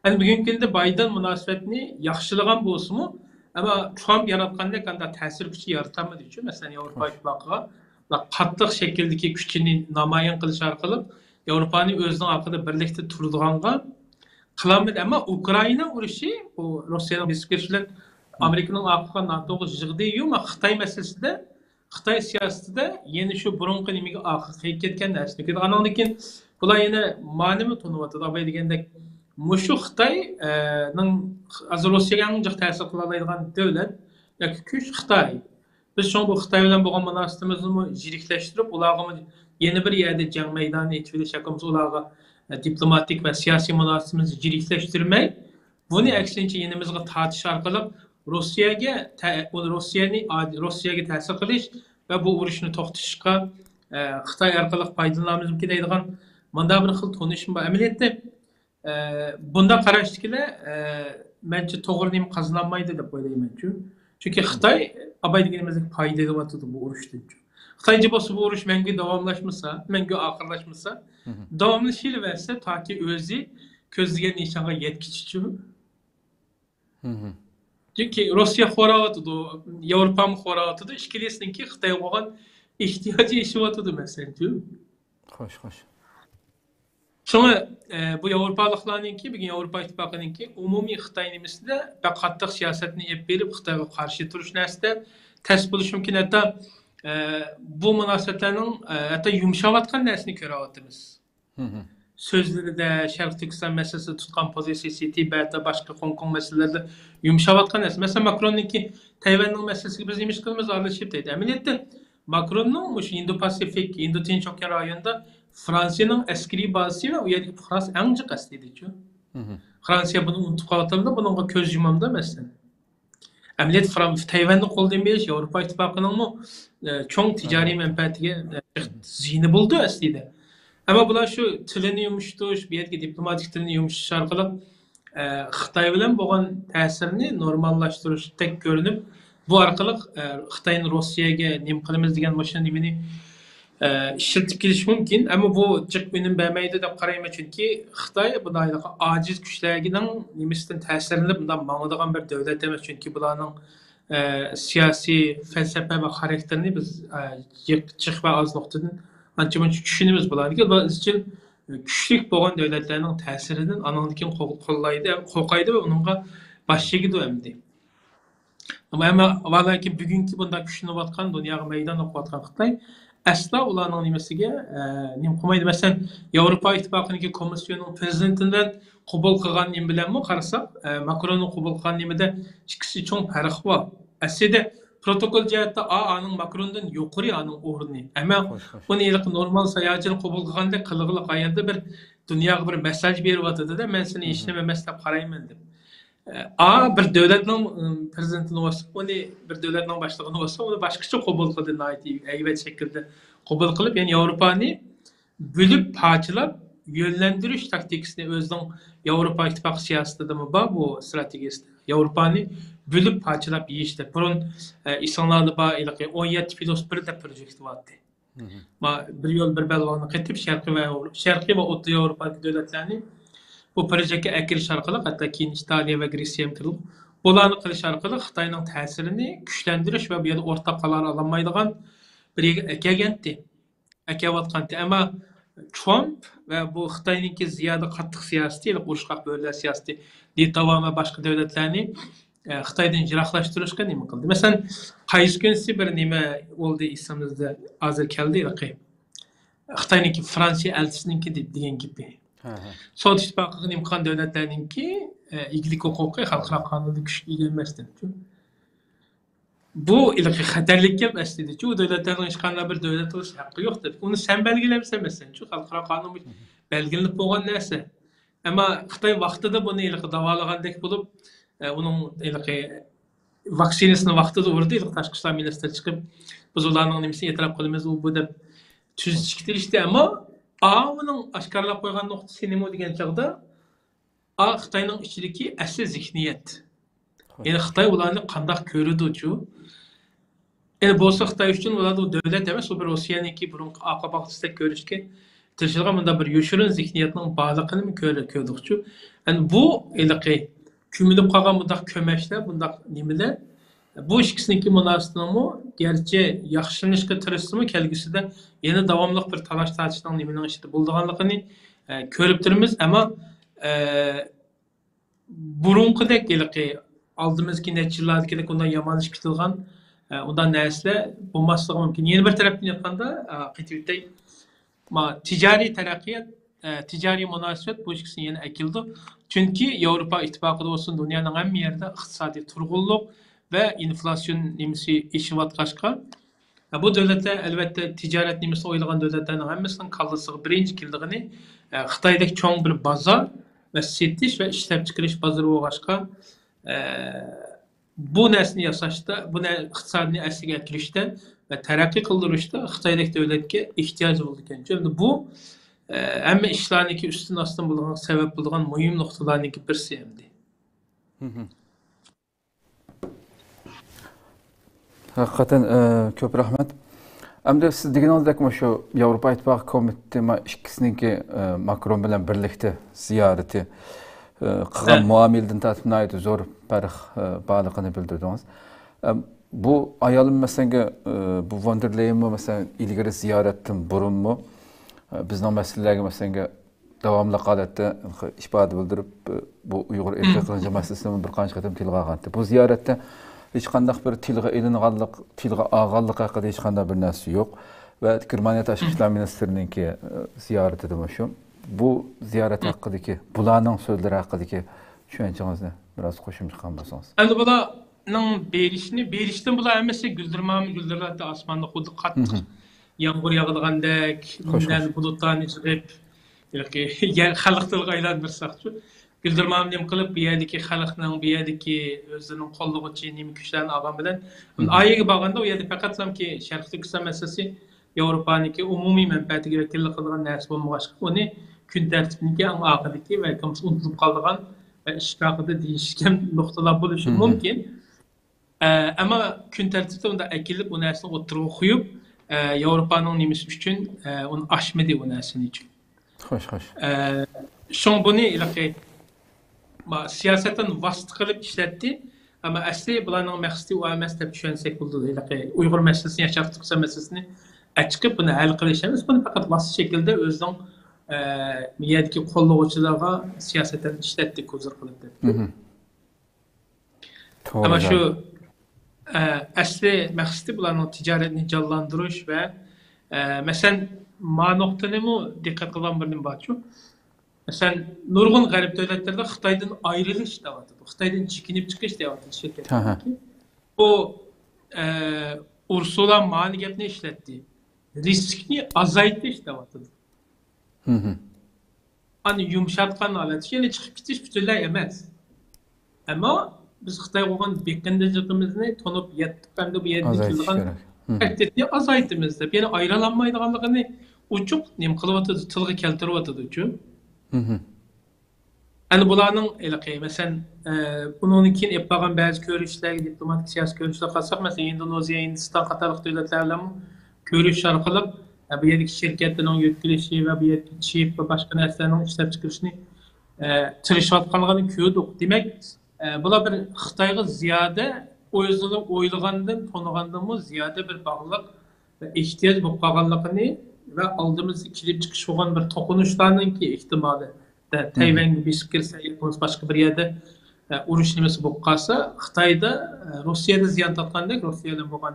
ئەمدى بۈگۈنكى كۈندە بايدېن مۇناسىۋەتنى ياخشىلىغان بولسىمۇ، ئەمما ترامپ ياراتقاندەك ئانداق تەسىر كۈچى يارىتالمىدىچۇ. مەسىلەن، ياۋروپا ئىتتىپاقىغا قاتتىق شەكىلدىكى كۈچىنى نامايان قىلىش ئارقىلىق ياۋروپانى ئۆزىنىڭ ئارقىدا بىرلىكتە تۇرىدىغانغا قىلالمىدى. ئەمما ئۇكرائىنا ئۇرۇشى، بۇ روسىيەنىڭ بېسىپ كىرىشى بىلەن ئامېرىكىنىڭ ئارقىغا ناتوغا يىغدى-يۇ، خىتاي مەسىلىسىدە، خىتاي سىياسىتىدە يەنە شۇ بۇرۇنقى نېمىگە ئارقىغا قېيىپ كەتكەن نەرسىنى كۆردۇق. ئانىڭدىن كېيىن بۇلار يەنە ما نېمە تونۇۋاتىدۇ، ئاباي دېگەندەك، مۇشۇ خىتاي، ئە، نىڭ ھازىر روسىيەگە ئەڭ جىق تەسىر قىلالايدىغان دۆلەت ياكى كۈچ خىتاي. بىز شۇڭا بۇ خىتاي بىلەن بولغان مۇناسىۋىتىمىزنىمۇ يىرىكلەشتۈرۈپ، ئۇلارغىمۇ يەنە بىر يەردە جەڭ مەيدانى ئېچىۋېلىش ياكى بولمىسا ئۇلارغا، ئە، دىپلوماتىك ۋە سىياسىي مۇناسىۋىتىمىزنى يىرىكلەشتۈرمەي، بۇنى ئەكسىنچە يېنىمىزغا تارتىش ئارقىلىق روسىيەگە تە-، روسىيەنى، روسىيەگە تەسىر قىلىش ۋە بۇ ئۇرۇشنى توختىتىشقا، ئە، خىتاي ئارقىلىق پايدىلىنارمىزمىكىن دەيدىغان مۇنداق بىر خىل تونۇشۇم بار. ئەمەلىيەتتە، ئە، بۇنداق قاراشتىكىلەر، ئە، مەنچە توغرا نېمە قازىنالمايدۇ دەپ ئويلايمەنچۇ. چۈنكى خىتاي ئاباي دېگىنىمىزدەك پايدا ئېلىۋاتىدۇ بۇ ئۇرۇشتىنچۇ. خىتايچە بولسا بۇ ئۇرۇش مەڭگۈ داۋاملاشمىسا، مەڭگۈ ئاخىرلاشمىسا، داۋاملىشىۋەرسە تاكى ئۆزى كۆزلىگەن نىشانغا يەتكۈچىچۇ. چۈنكى روسىيە خوراۋاتىدۇ، ياۋروپامۇ خوراۋاتىدۇ، ئىككىلىسىنىڭكى خىتايغا بولغان ئېھتىياجى ئېشىۋاتىدۇ، مەسىلەنچۇ. خوش، خوش. شۇڭا، ئە، بۇ ياۋروپالىقلارنىڭكى، بۈگۈن ياۋروپا ئىتتىپاقىنىڭكى ئومۇمىي خىتاي نېمىسىدە بەك قاتتىق سىياسەتنى ئېلىپ بېرىپ، خىتايغا قارشى تۇرۇش نەرسىدە تەس بولۇشى مۇمكىن. ھەتتا، ئە، بۇ مۇناسىۋەتلەرنىڭ، ئە، ھەتتا يۇمشاۋاتقان نەرسىنى كۆرۈۋاتىمىز. سۆزلىرىدە، شەرقىي تۈركىستان مەسىلىسىدە تۇتقان پوزىتسىيىسى، تىبەتتە، باشقا خوڭكوڭ مەسىلىلەردە يۇمشاۋاتقان نەرسە. مەسىلەن، ماكروننىڭكى تەيۋەننىڭ مەسىلىسىگە بىز نېمە ئىش قىلىمىز، ئارىلىشىپ دەيدۇ. ئەمەلىيەتتە، ماكروننىڭ مۇشۇ ھىندى پاسىفىك، ھىندى تىنچ ئوكيان رايونىدا فرانسىيەنىڭ ئەسكىرىي بازىسى ۋە ئۇ يەردىكى پۇقراسى ئەڭ جىق ئەسلىدىچۇ. فرانسىيە بۇنى ئۇنتۇپ قالىۋاتامدۇ، بۇنىڭغا كۆز يۇمامدۇ، مەسىلەن. ئەمەلىيەتتە فران-، تەيۋەننى قولدىن بېرىش ياۋروپا ئىتتىپاقىنىڭمۇ، ئە، چوڭ تىجارىي مەنپەئەتىگە، ئە، زىيىنى بولىدۇ ئەسلىدە. ئەمما بۇلار شۇ تىلىنى يۇمشىتىش، بۇ يەردىكى دىپلوماتىك تىلىنى يۇمشىتىش ئارقىلىق، ئە، خىتاي بىلەن بولغان تەسىرنى نورماللاشتۇرۇشتەك كۆرۈنۈپ، بۇ ئارقىلىق، ئە، خىتاينى روسىيەگە نېمە قىلىمىز دېگەن مۇشۇ نېمىنى ئىشلىتىپ كېلىشى مۇمكىن، ئەمما بۇ جىق ئۈنۈم بەرمەيدۇ دەپ قارايمەن، چۈنكى خىتاي بۇنداق ئاجىز كۈچلەرنىڭ نېمىسىدىن تەسىرلىنىپ بۇنداق ماڭىدىغان بىر دۆلەت ئەمەس، چۈنكى بۇلارنىڭ، ئە، سىياسىي پەلسەپە ۋە خاراكتېرىنى بىز، ئە، جىق، جىق ۋە ئاز نۇقتىدىن ئانچە مۇنچە چۈشىنىمىز. بۇلارنىڭكى، بۇلار ئىزچىل كۈچلۈك بولغان دۆلەتلەرنىڭ تەسىرىدىن ئانىڭدىن كېيىن قو-، قوللايدۇ، قورقايدۇ ۋە ئۇنىڭغا باش ئېگىدۇ ئەمدى. ئەمما، ئەمما ۋالاكىن بۈگۈنكى بۇنداق كۈچلىنىۋاتقان، دۇنياغا مەيدان ئوقۇۋاتقان خىتاي ئەسلا ئۇلارنىڭ نېمىسىگە، ئە، نېمە قىلمايدۇ. مەسىلەن، ياۋروپا ئىتتىپاقىنىڭكى كومىسسىيونىنىڭ پرېزىدېنتى بىلەن قوبۇل قىلغان نېمە بىلەنمۇ قارىساق، ئە، ماكروننىڭ قوبۇل قىلغان نېمىدە ئىككىسى چوڭ پەرق بار. ئەسلىدە پروتوكول جەھەتتە ئا، ئانىڭ ماكروندىن يۇقىرى ئانىڭ ئورنى. ئەمما خوش، خوش. بۇنى ھېلىقى نورمال ساياھەتچىنى قوبۇل قىلغاندەك قىلغىلى قايەردە بىر دۇنياغا بىر مېسساژ بېرىۋاتىدۇ-دە، مەن سېنى ھېچنېمە ئەمەس دەپ قارايمەن دەپ. ئا، بىر دۆلەتنىڭ، ئىم، پىرېزىدېنتىنى بولسا، ئۇنى بىر دۆلەتنىڭ باشلىقىنى بولسا، ئۇنى باشقىچە قوبۇل قىلدى، ناھايىتى ھەيۋەت شەكىلدە قوبۇل قىلىپ، يەنى ياۋروپانى بۆلۈپ پارچىلاپ يۆنلەندۈرۈش تاكتىكىسىنى ئۆزىنىڭ ياۋروپا ئىتتىپاقى سىياسىتىدىمۇ بار بۇ ئىستراتېگىيىسىدە. ياۋروپانى بۆلۈپ پارچىلاپ يېيىش دەپ. بۇرۇن، ئە، ئېسىڭلاردا بار ھېلىقى ئون يەتتە پلۇس بىر دەپ پروژېكت بارتتى. ما بىر يول بىر بەلباغنى قېتىپ شەرقىي ۋە، شەرقىي ۋە ئوتتۇرا ياۋروپادىكى دۆلەتلەرنى بۇ پروژېكتكە ئەكىرىش ئارقىلىق، ھەتتا كېيىن ئىتالىيە ۋە گرېتسىيە ھەم كىرىدۇ. بۇلارنى قىلىش ئارقىلىق خىتاينىڭ تەسىرىنى كۈچلەندۈرۈش ۋە بۇ يەردە ئورتاق قارار ئالالمايدىغان بىر يەرگە ئەكەلگەنتى. ئەكەۋاتقانتى. ئەمما ترامپ ۋە بۇ خىتاينىڭكى زىيادە قاتتىق سىياسىتى، يەنى ئۇرۇشقاق بۆرىلەر سىياسىتى، لىتۋا ۋە باشقا دۆلەتلەرنى، ئە، خىتايدىن يىراقلاشتۇرۇشقا نېمە قىلدى؟ مەسىلەن، قايسى كۈنسى بىر نېمە بولدى ئېسىمىزدە، ھازىر كەلدى ھېلىقى. خىتاينىڭكى فرانسىيە ئەلچىسىنىڭكى دېگەن گېپى. سودا ئىتتىپاقىغا نېمە قىلغان دۆلەتلەرنىڭكى، ئە، ئىگىلىك ھوقۇقى خەلقئارا قانۇندا كۈچكە ئىگە ئەمەس دەپتۇ. بۇ ھېلىقى خەتەرلىك گەپ ئەسلىدىچۇ، ئۇ دۆلەتلەرنىڭ ھېچقانداق بىر دۆلەت بولۇش ھەققى يوق دەپ. ئۇنى سەن بەلگىلەمسەن، مەسىلەنچۇ، خەلقئارا قانۇن بەلگىلىنىپ بولغان نەرسە. ئەمما خىتاي ۋاقتىدا بۇنى ھېلىقى داۋالىغاندەك بولۇپ، ئە، ئۇنىڭ ھېلىقى ۋاكسىنىسىنى ۋاقتىدا ئۇردى، ھېلىقى تاشقى ئىشلار مىنىستىرى چىقىپ، بىز ئۇلارنىڭ نېمىسىنى ئېتىراپ قىلىمىز، ئۇ بۇ دەپ تۈزىتىشكە تىرىشتى. ئەمما ئاۋۇنىڭ ئاشكارىلاپ قويغان نۇقتىسى نېمە دېگەن چاغدا، ئا، خىتاينىڭ ئىچىدىكى ئەسلى زېھنىيەت. يەنى خىتاي ئۇلارنى قانداق كۆرىدۇچۇ؟ يەنى بولسا خىتاي ئۈچۈن ئۇلار دۆلەت ئەمەس، ئۇ بىر روسىيەنىڭكى بۇرۇنقى ئارقا باغچىسىدەك كۆرۈشكە تىرىشىدىغان مۇنداق بىر يوشۇرۇن زېھنىيەتنىڭ بارلىقىنىمۇ كۆر-، كۆردۇقچۇ. يەنى بۇ ھېلىقى كۆمۈلۈپ قالغان مۇنداق كۆمەچلەر، بۇنداق نېمىلەر، بۇ ئىككىسىنىڭكى مۇناسىۋىتىنىڭمۇ گەرچە ياخشىلىنىشقا تىرىشسىمۇ، كەلگۈسىدە يەنە داۋاملىق بىر تالاش-تارتىشنىڭ نېمىنىڭ ئىچىدە بولىدىغانلىقىنى، ئە، كۆرۈپ تۇرىمىز. ئەمما، ئە، بۇرۇنقىدەك ھېلىقى ئالدىمىزدىكى نەچچە يىللاردىكىدەك ئۇنداق يامان ئىش كېتىدىغان، ئە، ئۇنداق نەرسىلەر بولماسلىقى مۇمكىن. يەنە بىر تەرەپتىن ئېيتقاندا، ئە، قېتىۋېتەي، ما، تىجارىي تەرەققىيات، ئە، تىجارىي مۇناسىۋەت بۇ ئىككىسىنى يەنە ئەكېلىدۇ. چۈنكى ياۋروپا ئىتتىپاقىدا بولسۇن، دۇنيانىڭ ھەممە يېرىدە ئىقتىسادىي تۇرغۇنلۇق ۋە ئىنفلياتسىيون نېمىسى ئېشىۋاتقاچقا، ئە، بۇ دۆلەتلەر ئەلۋەتتە تىجارەت نېمىسىنى ئويلىغان دۆلەتلەرنىڭ ھەممىسىنىڭ كاللىسىغا بىرىنچى كېلىدىغىنى، ئە، خىتايدەك چوڭ بىر بازار ۋە سېتىش ۋە ئىشلەپچىقىرىش بازىرى بولغاچقا، ئە، بۇ نەرسىنى ياساشتا، بۇ نە-، ئىقتىسادنى ئەسلىگە كەلتۈرۈشتە ۋە تەرەققىي قىلدۇرۇشتا خىتايدەك دۆلەتكە ئېھتىياج بولىدىكەن. ئەمدى بۇ، ئە، ھەممە ئىشلارنىڭكى ئۈستۈن ئاستىن بولىدىغان، سەۋەب بولىدىغان مۇھىم نۇقتىلارنىڭكى بىرسى ئەمدى. ھەقىقەتەن، ئە، كۆپ رەھمەت. ئەمدى سىز دېگىنىڭىزدەك مۇشۇ ياۋروپا ئىتتىپاقى كومىتېتى ما ئىككىسىنىڭكى، ئە، ماكرون بىلەن بىرلىكتە زىيارىتى، ئە، قىلغان مۇئامىلىدىن تارتىپ ناھايىتى زور پەرق، ئە، بارلىقىنى بىلدۈردىڭىز. ئە، بۇ ئايالىم مەسىلەنگە، ئە، بۇ ۋون دېر لېيېنمۇ مەسىلەن ئىلگىرى زىيارەتتىن بۇرۇنمۇ، ئە، بىزنىڭ مەسىلىلەرگە مەسىلەنگە داۋاملىق ھالەتتە ئىپادە بىلدۈرۈپ، بۇ ئۇيغۇر ئىرقىي قىرغىنچىلىق مەسىلىسىنى بىر قانچە قېتىم تىلغا ئالغانتى. بۇ زىيارەتتە ھېچقانداق بىر تىلغا ئېلىنغانلىق، تىلغا ئالغانلىق ھەققىدە ھېچقانداق بىر نەرسە يوق. ۋە گېرمانىيە تاشقى ئىشلار مىنىستىرىنىڭكى، ئە، زىيارىتىدىمۇ شۇ. بۇ زىيارەت ھەققىدىكى، بۇلارنىڭ سۆزلىرى ھەققىدىكى چۈشەنچىڭىزنى بىراز قوشۇمچە قىلغان بولسىڭىز. ئەمدى بۇلارنىڭ بېرىشىنى، بېرىشتىن بۇلار ھەممىسى گۈلدۈرمامۇ گۈلدۈرلەردە ئاسماندا خۇددى قاتتىق يامغۇر ياغىدىغاندەك، خوش، خوش. بۇلۇتلارنى يىغىپ، يەر خەلق تىلىغا ئايلاندۇرساقچۇ. گۈلدۈرمامۇ نېمە قىلىپ، بۇ يەردىكى خەلقنىڭ، بۇ يەردىكى ئۆزىنىڭ قوللىغۇچى نېمە كۈچلەرنى ئالغان بىلەن، ئايىگە بارغاندا ئۇ يەردە پەقەتلامكى شەرقىي تۈركىستان مەسىلىسى ياۋروپانىڭكى ئومۇمىي مەنپەئەتىگە ۋەكىللىك قىلىدىغان نەرسە بولمىغاچقا، ئۇنى كۈن تەرتىپىدىكى ئەڭ ئاخىرىدىكى ۋە كىمسى ئۇنتۇلۇپ قالىدىغان ۋە ئىش ھەققىدە دېيىشكەن نۇقتىلار بولۇشى مۇمكىن. ئە، ئەمما كۈن تەرتىپىدە ئۇنداق ئەكېلىپ، ئۇ نەرسىنى ئوتتۇرىغا قويۇپ، ئە، ياۋروپانىڭ نېمىسى ئۈچۈن، ئە، ئۇنى ئاشمىدى ئۇ نەرسىنى ئۈچۈن. خوش، خوش. ئە، شۇڭا بۇنى ھېلىقى، ما، سىياسەتتىن ۋاسىتە قىلىپ ئىشلەتتى. ئەمما ئەسلى بۇلارنىڭ مەقسىتى ئۇ ئەمەس دەپ چۈشەنسەك بولىدۇ. ھېلىقى ئۇيغۇر مەسىلىسىنى يا شەرقىي تۈركىستان مەسىلىسىنى ئەچىقىپ بۇنى ھەل قىلىش ئەمەس. بۇنى پەقەت ۋاسىتە شەكلىدە ئۆزىنىڭ، ئە، يەردىكى قوللىغۇچىلارغا سىياسەتتىن ئىشلەتتى، كوزىر قىلىپ دەپ. توغرا. ئەمما شۇ، ئە، ئەسلى مەقسىتى بۇلارنىڭ تىجارەتنى جانلاندۇرۇش ۋە، ئە، مەسىلەن، ما نۇقتىنىمۇ دىققەت قىلغان بىر نېمە بارچۇ. مەسىلەن، نۇرغۇن غەرب دۆلەتلىرىدە خىتايدىن ئايرىلىش دەۋاتىدۇ. خىتايدىن چېكىنىپ چىقىش دەۋاتىدۇ شىركەتلەرنىڭكى. بۇ، ئە، ئۇرسۇلا مانا گەپنى ئىشلەتتى. رىسكنى ئازايتىش دەۋاتىدۇ. ئانى يۇمشاتقان ھالەت، يەنى چىقىپ كېتىش پۈتۈنلەي ئەمەس. ئەمما بىز خىتايغا بولغان بېقىندىچىلىقىمىزنى تونۇپ يەتتۇق، ئەمدى بۇ يەردىن كېلىدىغان تەھدىتنى ئازايتىمىز دەپ، يەنى ئايرىلالمايدىغانلىقىنى ئوچۇق نېمە قىلىۋاتىدۇ، تىلغا كەلتۈرۈۋاتىدۇچۇ. ئەنە بۇلارنىڭ ھېلىقى، مەسىلەن، ئە، بۇنىڭدىن كېيىن ئېلىپ بارغان بەزى كۆرۈشلەرگە، دىپلوماتىك سىياسىي كۆرۈشلەرگە قارىساق، مەسىلەن، ئىندونېزىيە، ھىندىستان قاتارلىق دۆلەتلەر بىلەنمۇ كۆرۈش ئارقىلىق، ئە، بۇ يەردىكى شىركەتلەرنىڭ يۆتكىلىشى ۋە بۇ يەردىكى چىپ ۋە باشقا نەرسىلەرنىڭ ئىشلەپچىقىرىشىنى، ئە، تىرىشىۋاتقانلىقىنى كۆردۇق. دېمەك، ئە، بۇلار بىر خىتايغا زىيادە ئۆزىنى ئويلىغاندىن، تونۇغاندىنمۇ زىيادە بىر باغلىق ۋە ئېھتىياج بولۇپ قالغانلىقىنى ۋە ئالدىمىزدا كېلىپ چىقىش بولغان بىر توقۇنۇشلارنىڭكى ئېھتىمالى، تەيۋەنگە بېسىپ كىرسە ياكى بولمىسا باشقا بىر يەردە، ئە، ئۇرۇش نېمىسى بولۇپ قالسا، خىتايدا، ئە، روسىيەدە زىيان تارتقاندەك، روسىيە بىلەن بولغان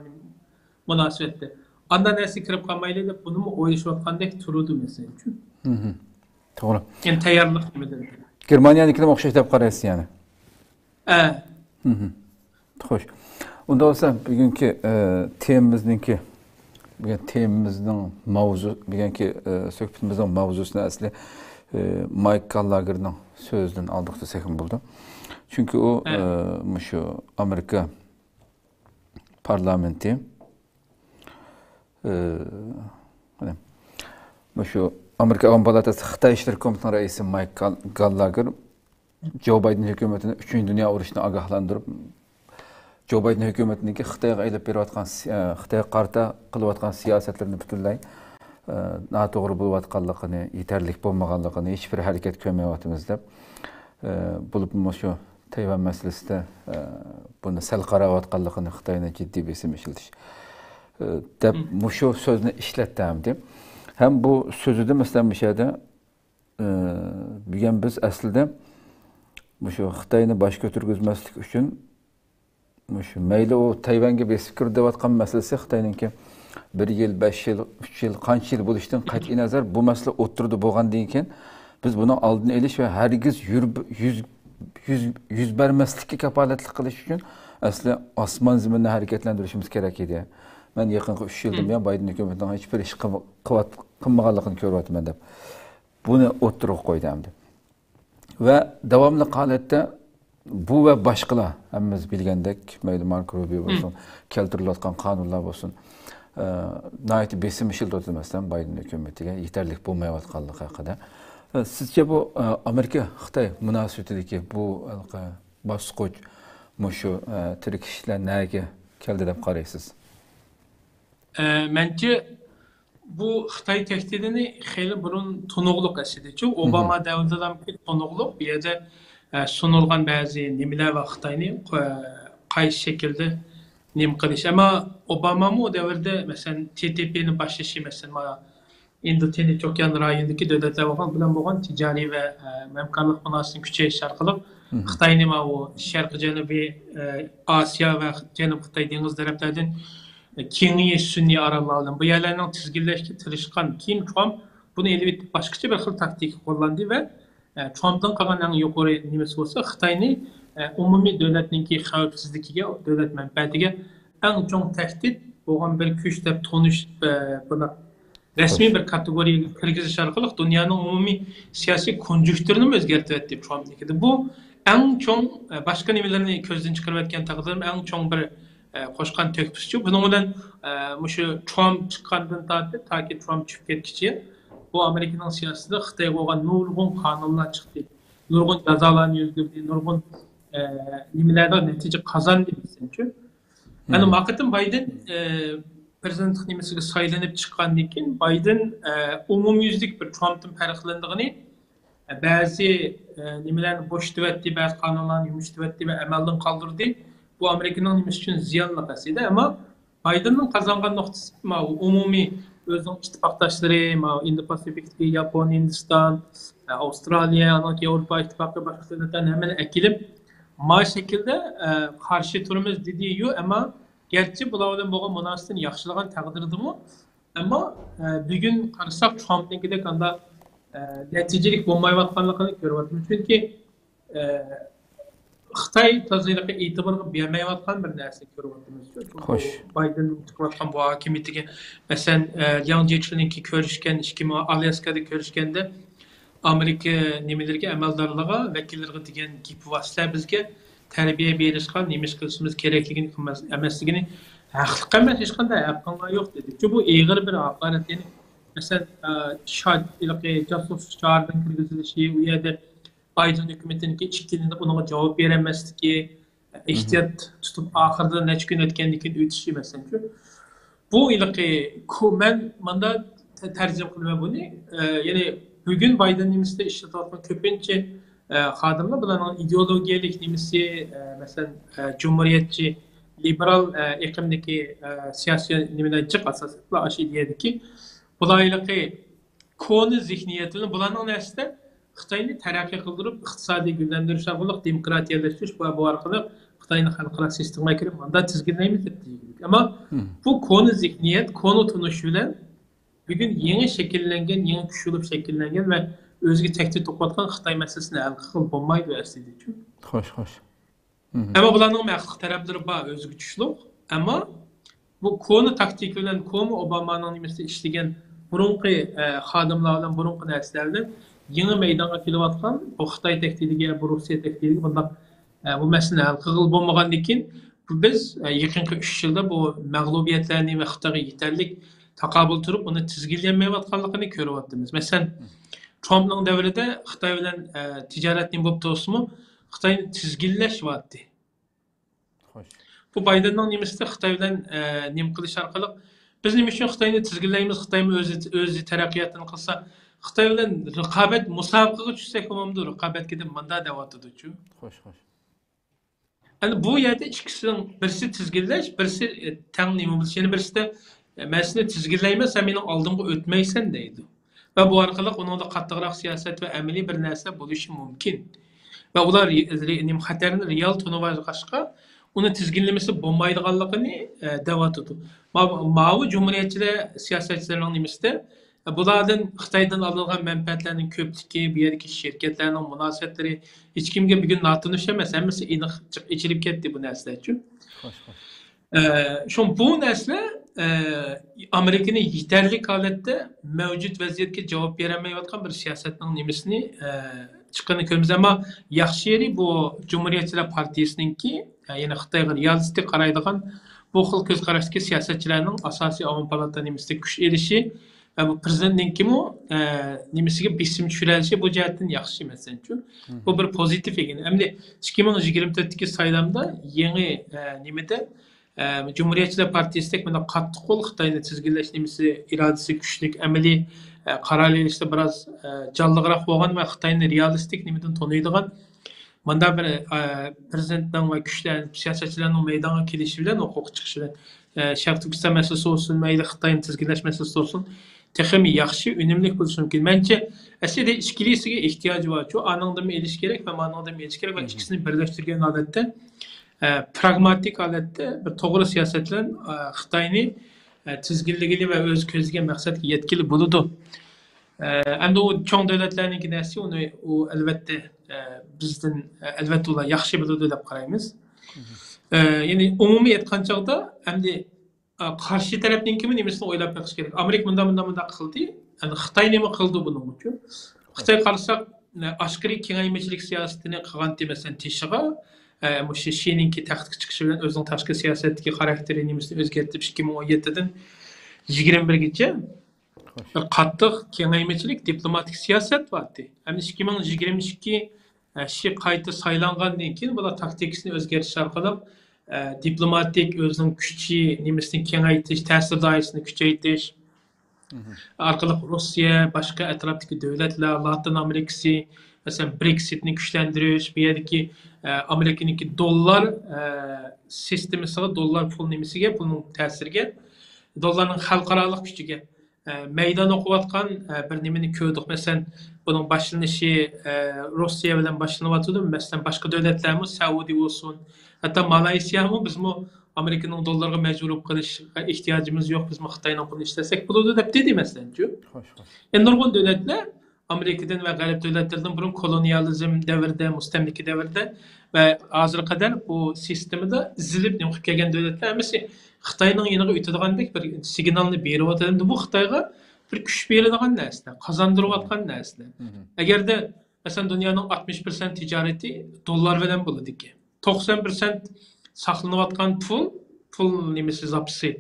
مۇناسىۋەتتە ئانداق نەرسە كىرىپ قالمايلى دەپ، بۇنىمۇ ئويلىشىۋاتقاندەك تۇرىدۇ، مەسىلەن ئۈچۈن. توغرا. يەنى تەييارلىق نېمىدىن. گېرمانىيەنىڭكىنىمۇ ئوخشاش دەپ قارايسىز يەنى. ئە. خوش. ئۇندا بولسا بۈگۈنكى، ئە، تېمىمىزنىڭكى، بۈگۈن تېمىمىزنىڭ ماۋزۇ، بۈگۈنكى، ئە، سۆھبىتىمىزنىڭ ماۋزۇسىنى ئەسلى، ئە، مايك گاللاگېرنىڭ سۆزىدىن ئالدۇق دېسەكمۇ بولىدۇ. چۈنكى ئۇ، ئە، مۇشۇ ئامېرىكا پارلامېنتى، ئە، مۇشۇ ئامېرىكا ئاۋام پالاتاسى خىتاي ئىشلىرى كومىتېتىنىڭ رەئىسى مايك گال-، گاللاگېر جو بايدېن ھۆكۈمىتىنى ئۈچىنچى دۇنيا ئۇرۇشىنى ئاگاھلاندۇرۇپ، جو بايدېن ھۆكۈمىتىنىڭكى خىتايغا ئېلىپ بېرىۋاتقان سىي-، ئە، خىتايغا قارىتا قىلىۋاتقان سىياسەتلىرىنى پۈتۈنلەي، ئە، ناتوغرا بولۇۋاتقانلىقىنى، يېتەرلىك بولمىغانلىقىنى، ھېچبىر ھەرىكەت كۆرمەيۋاتىمىز دەپ، ئە، بولۇپمۇ شۇ تەيۋەن مەسىلىسىدە، ئە، بۇنى سەل قاراۋاتقانلىقىنى، خىتاينى جىددىي بېسىم ئىشلىتىش، ئە، دەپ مۇشۇ سۆزنى ئىشلەتتى ئەمدى. ھەم بۇ سۆزىدە، مەسىلەن، مۇشۇ يەردە، ئە، بۈگۈن بىز ئەسلىدە مۇشۇ خىتاينى باش كۆتۈرگۈزمەسلىك ئۈچۈن، مۇشۇ مەيلى ئۇ تەيۋەنگە بېسىپ كىرىدىۋاتقان مەسىلىسى خىتاينىڭكى بىر يىل، بەش يىل، ئۈچ يىل، قانچە يىل بولۇشىدىن قەتئىينەزەر، بۇ مەسىلە ئوتتۇرىدا بولغاندىن كېيىن، بىز بۇنىڭ ئالدىنى ئېلىش ۋە ھەرگىز يۈر-، يۈز، يۈز، يۈز بەرمەسلىككە كاپالەتلىك قىلىش ئۈچۈن ئەسلى ئاسمان زېمىننى ھەرىكەتلەندۈرۈشىمىز كېرەك ئىدى. مەن يېقىنقى ئۈچ يىلدىن بۇيان بايدېن ھۆكۈمىتىنىڭ ھېچبىر ئىش قىلما-، قىلىۋات-، قىلمىغانلىقىنى كۆرۈۋاتىمەن دەپ، بۇنى ئوتتۇرىغا قويدى ئەمدى. ۋە داۋاملىق ھالەتتە بۇ ۋە باشقىلار، ھەممىمىز بىلگەندەك، مەيلى ماركو روبىيو بولسۇن، كەلتۈرۈلۈۋاتقان قانۇنلار بولسۇن، ئە، ناھايىتى بېسىم ئىشلىتىۋاتىدۇ، مەسىلەن، بايدېن ھۆكۈمىتىگە يېتەرلىك بولمايۋاتقانلىقى ھەققىدە. ئە، سىزچە بۇ، ئە، ئامېرىكا-خىتاي مۇناسىۋىتىدىكى بۇ ھېلىقى باسقۇچ، مۇشۇ، ئە، تىركىشىشلەر نەگە كەلدى دەپ قارايسىز؟ ئە، مەنچە، بۇ خىتاي تەھدىتىنى خېلى بۇرۇن تونۇغلۇق ئەسلىدىچۇ. ئوباما دەۋرىدىلا تونۇغلۇق. بۇ يەردە، ئە، سۇنۇلغان بەزى نېمىلەر ۋە خىتاينى قا-، قايسى شەكىلدە نېمە قىلىش. ئەمما ئوبامامۇ ئۇ دەۋردە، مەسىلەن، تى تى پىنى باشلىشى، مەسىلەن، مانا ئىندو تىنچ ئوكيان رايونىدىكى دۆلەتلەر بىلەن بولغان تىجارىي ۋە، ئە، ھەمكارلىق مۇناسىۋىتىنى كۈچەيتىش ئارقىلىق خىتاينى ماۋۇ شەرقىي جەنۇبىي، ئە، ئاسىيا ۋە جەنۇبىي خىتاي دېڭىز تەرەپلەردىن كېڭىيىش سۈنئىي ئاراللار بىلەن بۇ يەرلەرنىڭ تىزگىنلەشكە تىرىشقان. كېيىن ترامپ بۇنى ئېلىۋېتىپ باشقىچە بىر خىل تاكتىكا قوللاندى ۋە، ئە، ترامپنىڭ قىلغان ئەڭ يۇقىرى نېمىسى بولسا خىتاينى، ئە، ئومۇمىي دۆلەتنىڭكى خەۋپسىزلىكىگە، دۆلەت مەنپەئەتىگە ئەڭ چوڭ تەھدىت بولغان بىر كۈچ دەپ تونۇش، ئە، بۇنداق رەسمىي بىر كاتېگورىيەگە كىرگۈزۈش ئارقىلىق دۇنيانىڭ ئومۇمىي سىياسىي كونجۇكتۇرىنىمۇ ئۆزگەرتىۋەتتى ترامپنىڭكىدە. بۇ ئەڭ چوڭ، ئە، باشقا نېمىلەرنى كۆزدىن چىقىرىۋەتكەن تەقدىردىمۇ ئەڭ چوڭ بىر، ئە، قوشقان تۆھپىسىچۇ. بۇنىڭ بىلەن، ئە، مۇشۇ ترامپ چىققاندىن تارتىپ تاكى ترامپ چۈشۈپ كەتكۈچە بۇ ئامېرىكىنىڭ سىياسىتىدە خىتايغا بولغان نۇرغۇن قانۇنلار چىقتى. نۇرغۇن جازالارنى يۈرگۈزدى، نۇرغۇن، ئە، نېمىلەردە نەتىجە قازاندى دېسەمچۇ. ئەنە ما قېتىم بايدېن، ئە، پىرېزىدېنتلىق نېمىسىگە سايلىنىپ چىققاندىن كېيىن، بايدېن، ئە، ئومۇميۈزلۈك بىر ترامپتىن پەرقلىنىدىغىنى، ئە، بەزى، ئە، نېمىلەرنى بوشىتىۋەتتى، بەزى قانۇنلارنى يۇمشىتىۋەتتى ۋە ئەمەلدىن قالدۇردى. بۇ ئامېرىكىنىڭ نېمىسى ئۈچۈن زىيانلىق ئەسلىدە. ئەمما بايدېننىڭ قازانغان نۇقتىسى ماۋۇ ئومۇمىي ئۆزىنىڭ ئىتتىپاقداشلىرى، ماۋۇ ئىندو پاسىفىكتىكى ياپونىيە، ھىندىستان، ئە، ئاۋسترالىيە، ئاندىن كېيىن ياۋروپا ئىتتىپاقى، باشقا دۆلەتلەرنى ھەممىنى ئەكېلىپ، ما شەكىلدە، ئە، قارشى تۇرىمىز دېدى-يۇ، ئەمما گەرچە بۇلار بىلەن بولغان مۇناسىۋىتىنى ياخشىلىغان تەقدىردىمۇ، ئەمما، ئە، بۈگۈن قارىساق، ترامپنىڭكىدەك ئانداق، ئە، نەتىجىلىك بولمايۋاتقانلىقىنى كۆرۈۋاتىمىز. چۈنكى، ئە، خىتاي تازا ھېلىقى ئېتىبارغا بەرمەيۋاتقان بىر نەرسىنى كۆرۈۋاتىمىز. چۈنكى بايدېن چىقىۋاتقان بۇ ھاكىمىيىتىگە، مەسىلەن، ئە، لياڭ جيېچۈنىڭكى كۆرۈشكەن، ئىككى مىڭ، ئالياسكادا كۆرۈشكەندە، ئامېرىكا نېمىلىرىگە، ئەمەلدارلىرىغا، ۋەكىللىرىگە دېگەن گېپى بار، سىلەر بىزگە تەربىيە بېرىشقا نېمە ئىش قىلىشىمىز كېرەكلىكىنى، ئەمەسلىكىنى ھەقلىق ئەمەس، ھېچقانداق ھەققىڭلار يوق دېدى. چۈنكى بۇ ئېغىر بىر ھاقارەت. يەنى، مەسىلەن، ئە، شا-، ھېلىقى جاسۇسلۇق چارىنىڭ كىرگۈزۈلۈشى، ئۇ يەردە بايدېن ھۆكۈمىتىنىڭكى ئىككىلىنىپ ئۇنىڭغا جاۋاب بېرەلمەسلىكى، ئېھتىيات تۇتۇپ، ئاخىرىدا نەچچە كۈن ئۆتكەندىن كېيىن ئۆتۈشى، مەسىلەنچۇ. بۇ ھېلىقى كو-، مەن ماندا تە-، تەرجىمە قىلىمەن بۇنى. ئە، يەنى بۈگۈن بايدېن نېمىسىدە ئىشلىتىۋاتقان كۆپىنچە، ئە، خادىملار بۇلارنىڭ ئىدېئولوگىيەلىك نېمىسى، ئە، مەسىلەن، ئە، جۇمھۇرىيەتچى، لىبېرال، ئە، ئېقىمدىكى، ئە، سىياسىي نېمىلەر جىق ئاساسەن بۇلار ئاشۇ ئىدىيەدىكى. بۇلار ھېلىقى كونا زېھنىيەت بىلەن بۇلارنىڭ نەرسىدە خىتاينى تەرەققىي قىلدۇرۇپ، ئىقتىسادىي گۈللەندۈرۈش ئارقىلىق، دېموكراتىيەلەشتۈرۈش ۋە بۇ ئارقىلىق خىتاينى خەلقئارا سىستېمىغا كىرىپ ماندا تىزگىنلەيمىز دەپ دېگۈدەك. ئەمما بۇ كونا زېھنىيەت، كونا تونۇش بىلەن بۈگۈن يېڭى شەكىللەنگەن، يېڭى كۈچ بولۇپ شەكىللەنگەن ۋە ئۆزىگە تەھدىت توقۇۋاتقان خىتاي مەسىلىسىنى ھەل قىلغىلى بولمايدۇ ئەسلىدىچۇ. خوش، خوش. ئەمما بۇلارنىڭ ھەقلىق تەرەپلىرى بار، ئۆزىگە چۈشلۈق. ئەمما بۇ كونا تاكتىكا بىلەن، كونا ئوبامانىڭ نېمىسىدە ئىشلىگەن بۇرۇنقى، ئە، خادىملار بىلەن، بۇرۇنقى نەرسىلەر بىلەن يېڭى مەيدانغا كېلىۋاتقان بۇ خىتاي تەھدىتىگە، بۇ روسىيە تەھدىتىگە بۇنداق، ئە، بۇ مەسىلىنى ھەل قىلغىلى بولمىغاندىن كېيىن، بۇ بىز، ئە، يېقىنقى ئۈچ يىلدا بۇ مەغلۇبىيەتلەرنى ۋە خىتايغا يېتەرلىك تاقابىل تۇرۇپ، ئۇنى تىزگىنلىيەلمەيۋاتقانلىقىنى كۆرۈۋاتىمىز. مەسىلەن، ترامپنىڭ دەۋرىدە خىتاي بىلەن، ئە، تىجارەت نېمە بولۇپ تۇرسىمۇ، خىتاينى تىزگىنلەش بارتتى. خوش. بۇ بايدېننىڭ نېمىسىدە خىتاي بىلەن، ئە، نېمە قىلىش ئارقىلىق، بىز نېمە ئۈچۈن خىتاينى تىزگىنلەيمىز، خىتايمۇ ئۆزى، ئۆزى تەرەققىياتىنى قىلسا، خىتاي بىلەن رىقابەت، مۇسابىقىگە چۈشسەك بولمامدۇ، رىقابەتكە دەپ ماندا دەۋاتىدۇچۇ. خوش، خوش. ئەنە بۇ يەردە ئىككىسىنىڭ بىرسى تىزگىنلەش، بىرسى، ئە، تەڭ نېمە بولۇش، يەنە بىرسىدە، ئە، مەن سېنى تىزگىنلەيمەن، سەن مېنىڭ ئالدىمغا ئۆتمەيسەن دەيدۇ. ۋە بۇ ئارقىلىق ئۇنىڭدا قاتتىقراق سىياسەت ۋە ئەمەلىي بىر نەرسە بولۇشى مۇمكىن. ۋە ئۇلار رې-، رې-، نېمە، خەتەرنى رېئال تونۇۋالغاچقا، ئۇنى تىزگىنلىمىسە بولمايدىغانلىقىنى، ئە، دەۋاتىدۇ. ما-، ماۋۇ جۇمھۇرىيەتچىلەر سىياسەتچىلەرنىڭ نېمىسىدە، ئە، بۇلاردىن، خىتايدىن ئالىدىغان مەنپەئەتلەرنىڭ كۆپلۈكى، بۇ يەردىكى شىركەتلەرنىڭ مۇناسىۋەتلىرى ھېچكىمگە بۈگۈن ناتونۇش ئەمەس، ھەممىسى ئېنىق جىق ئېچىلىپ كەتتى بۇ نەرسىلەرچۇ. خوش، خوش. ئە، شۇڭا بۇ نەرسىلەر، ئە، ئامېرىكىنى يېتەرلىك ھالەتتە مەۋجۇت ۋەزىيەتكە جاۋاب بېرەلمەيۋاتقان بىر سىياسەتنىڭ نېمىسىنى، ئە، چىققىنىنى كۆرىمىز. ئەمما ياخشى يېرى بۇ جۇمھۇرىيەتچىلەر پارتىيىسىنىڭكى، ئە، يەنى خىتايغا رېئالىستىك قارايدىغان بۇ خىل كۆز قاراشتىكى سىياسەتچىلەرنىڭ ئاساسىي ئاۋام پالاتا نېمىسىدە كۈچ ئېلىشى ۋە بۇ پىرېزىدېنتنىڭكىمۇ، ئە، نېمىسىگە بېسىم چۈشۈرەلىشى بۇ جەھەتتىن ياخشى، مەسىلەنچۇ. بۇ بىر پوزىتىپ ئىكەن. ئەمدى ئىككى مىڭ يىگىرمە تۆتتىكى سايلامدا يېڭى، ئە، نېمىدە، ئە، جۇمھۇرىيەتچىلەر پارتىيىسىدەك مۇنداق قاتتىق قول خىتاينى تىزگىنلەش نېمىسى، ئىرادىسى كۈچلۈك، ئەمەلىي، ئە، قارار ئېلىشتا بىراز، ئە، جانلىقراق بولغان ۋە خىتاينى رېئالىستىك نېمىدىن تونۇيدىغان، ماندا بىر، ئە، پىرېزىدېنتنىڭ ۋە كۈچلەر، سىياسەتچىلەرنىڭ مەيدانغا كېلىشى بىلەن، ھوقۇققا چىقىشى بىلەن، ئە، شەرقىي تۈركىستان مەسىلىسى بولسۇن، مەيلى خىتاينى تىزگىنلەش مەسىلىسى بولسۇن، تېخىمۇ ياخشى، ئۈنۈملۈك بولۇشى مۇمكىن. مەنچە، ئەسلىدە ئىككىلىسىگە ئېھتىياجى بارچۇ، ئانىڭدىنمۇ ئېلىش كېرەك ۋە مانىڭدىنمۇ ئېلىش كېرەك ۋە ئىككىسىنى بىرلەشتۈرگەن ھالەتتە، ئە، پراگماتىك ھالەتتە بىر توغرا سىياسەت بىلەن، ئە، خىتاينى، ئە، تىزگىنلىگىلى ۋە ئۆزى كۆزلىگەن مەقسەتكە يەتكىلى بولىدۇ. ئە، ئەمدى ئۇ چوڭ دۆلەتلەرنىڭكى نەرسىسى، ئۇنى ئۇ ئەلۋەتتە، ئە، بىزدىن، ئە، ئەلۋەتتە ئۇلار ياخشى بىلىدۇ دەپ قارايمىز. ئە، يەنى ئومۇمىي ئېيتقان چاغدا ئەمدى، ئە، قارشى تەرەپنىڭكىمۇ نېمىسىنى ئويلاپ بېقىش كېرەك. ئامېرىكا مۇنداق، مۇنداق، مۇنداق قىلدى. ئەمدى خىتاي نېمە قىلىدۇ بۇنىڭ ئۈچۈن؟ خىتاي قارىساق، ئە، ئاشكارا كېڭەيمىچىلىك سىياسىتىنى قىلغانتى، مەسىلەن، تېشىغا، ئە، مۇشۇ شىنىڭكى تەختكە چىقىشى بىلەن ئۆزىنىڭ تاشقى سىياسەتتىكى خاراكتېرى نېمىسىنى ئۆزگەرتىپ، ئىككى مىڭ ئون يەتتىدىن يىگىرمە بىرگىچە بىر قاتتىق كېڭەيمىچىلىك دىپلوماتىك سىياسەت بارتى. ئەمدى ئىككى مىڭ يىگىرمە ئىككى، ئە، شى قايتا سايلانغاندىن كېيىن بۇلار تاكتىكىسىنى ئۆزگەرتىش ئارقىلىق، ئە، دىپلوماتىك ئۆزىنىڭ كۈچى نېمىسىنى كېڭەيتىش، تەسىر دائىرىسىنى كۈچەيتىش ئارقىلىق روسىيە، باشقا ئەتراپتىكى دۆلەتلەر، لاتىن ئامېرىكىسى، مەسىلەن، برېكسىتنى كۈچلەندۈرۈش، بۇ يەردىكى، ئە، ئامېرىكىنىڭكى دوللار، ئە، سىستېمىسىغا، دوللار پۇل نېمىسىگە، پۇلنىڭ تەسىرىگە، دوللارنىڭ خەلقئارالىق كۈچىگە، ئە، مەيدان ئوقۇۋاتقان، ئە، بىر نېمىنى كۆردۇق. مەسىلەن، بۇنىڭ باشلىنىشى، ئە، روسىيە بىلەن باشلىنىۋاتىدۇ. مەسىلەن، باشقا دۆلەتلەرمۇ، سەئۇدى بولسۇن، ھەتتا مالايسىيامۇ، بىزمۇ ئامېرىكىنىڭ دوللارغا مەجبۇر بولۇپ قېلىشقا ئېھتىياجىمىز يوق، بىزمۇ خىتاينىڭ پۇلىنى ئىشلەتسەك بولىدۇ دەپ دېدى، مەسىلەنچۇ. خوش، خوش. يەنى نۇرغۇن دۆلەتلەر ئامېرىكىدىن ۋە غەرب دۆلەتلىرىدىن بۇرۇن كولونىيالىزم دەۋرىدە، مۇستەملىكە دەۋرىدە ۋە ھازىرغا قەدەر بۇ سىستېمىدا ئېزىلىپ نېمە قىلىپ كەلگەن دۆلەتلەر ھەممىسى خىتاينىڭ يېنىغا ئۆتىدىغاندەك بىر سىگنالنى بېرىۋاتىدۇ. ئەمدى بۇ خىتايغا بىر كۈچ بېرىدىغان نەرسىلەر، قازاندۇرۇۋاتقان نەرسىلەر. ئەگەردە، مەسىلەن، دۇنيانىڭ ئاتمىش پىرسەنت تىجارىتى دوللار بىلەن بولىدىكەن. توقسان پىرسەنت ساقلىنىۋاتقان پۇل، پۇل نېمىسى، زاپىسى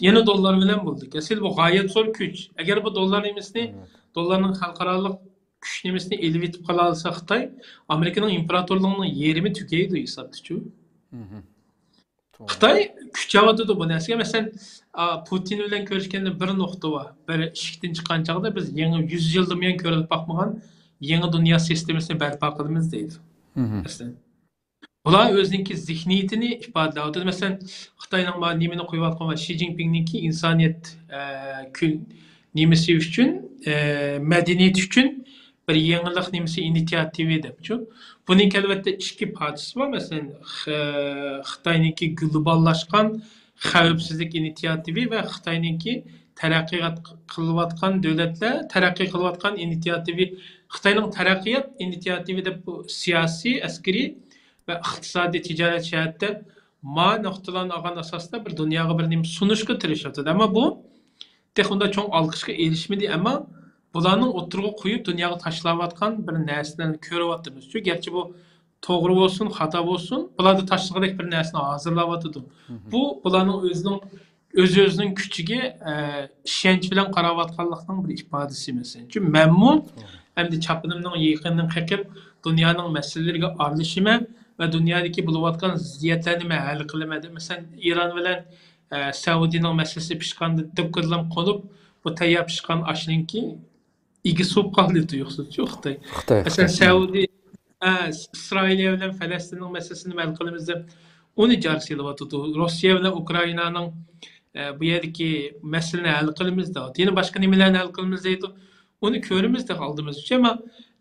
يەنە دوللار بىلەن بولدى. ئەسلى بۇ غايەت زور كۈچ. ئەگەر بۇ دوللار نېمىسىنى، دوللارنىڭ خەلقئارالىق كۈچ نېمىسىنى ئېلىۋېتىپ قالالىسا خىتاي، ئامېرىكىنىڭ ئىمپېراتورلۇقىنىڭ يېرىمى تۈگەيدۇ ھېسابتىچۇ. خىتاي كۈچەۋاتىدۇ بۇ نەرسىگە. مەسىلەن، ئا، پۇتىن بىلەن كۆرۈشكەندە بىر نۇقتا بار. بىر ئىشىكتىن چىققان چاغدا بىز يېڭى يۈز يىلدىن بۇيان كۆرۈلۈپ باقمىغان يېڭى دۇنيا سىستېمىسىنى بەرپا قىلىمىز دەيدۇ. مەسىلەن، بۇلار ئۆزىنىڭكى زېھنىيىتىنى ئىپادىلەۋاتىدۇ. مەسىلەن، خىتاينىڭ ما نېمىنى قويۇۋاتقان ۋە شى جىنپىڭنىڭكى ئىنسانىيەت، ئە، كۈن نېمىسى ئۈچۈن، ئە، مەدەنىيەت ئۈچۈن بىر يېڭىلىق نېمىسى، ئىنىسىياتىۋى دەپچۇ. بۇنىڭكى ئەلۋەتتە ئىككى پارچىسى بار. مەسىلەن، خ-، خىتاينىڭكى گلوباللاشقان خەۋپسىزلىك ئىنىسىياتىۋى ۋە خىتاينىڭكى تەرەققىيات قىلىۋاتقان دۆلەتلەر تەرەققىي قىلىۋاتقان ئىنىسىياتىۋى. خىتاينىڭ تەرەققىيات ئىنىسىياتىۋى دەپ بۇ سىياسىي، ئەسكىرىي ۋە ئىقتىسادىي، تىجارەت جەھەتتە ما نۇقتىلارنى ئالغان ئاساستا بىر دۇنياغا بىر نېمە سۇنۇشقا تىرىشىۋاتىدۇ. ئەمما بۇ تېخى ئۇنداق چوڭ ئالقىشقا ئېرىشمىدى، ئەمما بۇلارنىڭ ئوتتۇرىغا قويۇپ دۇنياغا تاشلاۋاتقان بىر نەرسىلەرنى كۆرۈۋاتىمىز. چۈنكى گەرچە بۇ توغرا بولسۇن، خاتا بولسۇن، بۇلاردا تاشلىغۇدەك بىر نەرسىنى ھازىرلاۋاتىدۇ. بۇ بۇلارنىڭ ئۆزىنىڭ، ئۆز-ئۆزىنىڭ كۈچىگە، ئە، ئىشەنچ بىلەن قاراۋاتقانلىقنىڭ بىر ئىپادىسى، مەسىلەن. چۈنكى مەنمۇ ئەمدى چاپىنىمنىڭ يېقىنىنى قېقىپ، دۇنيانىڭ مەسىلىلىرىگە ئارىلىشىمەن ۋە دۇنيادىكى بولۇۋاتقان زىددىيەتلەرنى مەن ھەل قىلىمەن دەپ، مەسىلەن، ئىران بىلەن، ئە، سەئۇدىنىڭ مەسىلىسى پىشقاندا دۇككىدىلا قونۇپ، بۇ تەييار پىشقان ئاشنىڭكى ئىگىسى بولۇپ قالدى تۇيۇقسىزچۇ خىتاي. خىتاي، مەسىلەن، خىتاي. سەئۇدى، ئە، ئىسرائىلىيە بىلەن پەلەستىننىڭ مەسىلىسىنى ھەل قىلىمىز دەپ، ئۇنى جار سېلىۋاتىدۇ. روسىيە بىلەن ئۇكرائىنانىڭ، ئە، بۇ يەردىكى مەسىلىنى ھەل قىلىمىز دەۋاتىدۇ. يەنە باشقا نېمىلەرنى ھەل قىلىمىز دەيدۇ. ئۇنى كۆرىمىز تېخى ئالدىمىزدا. ئەمما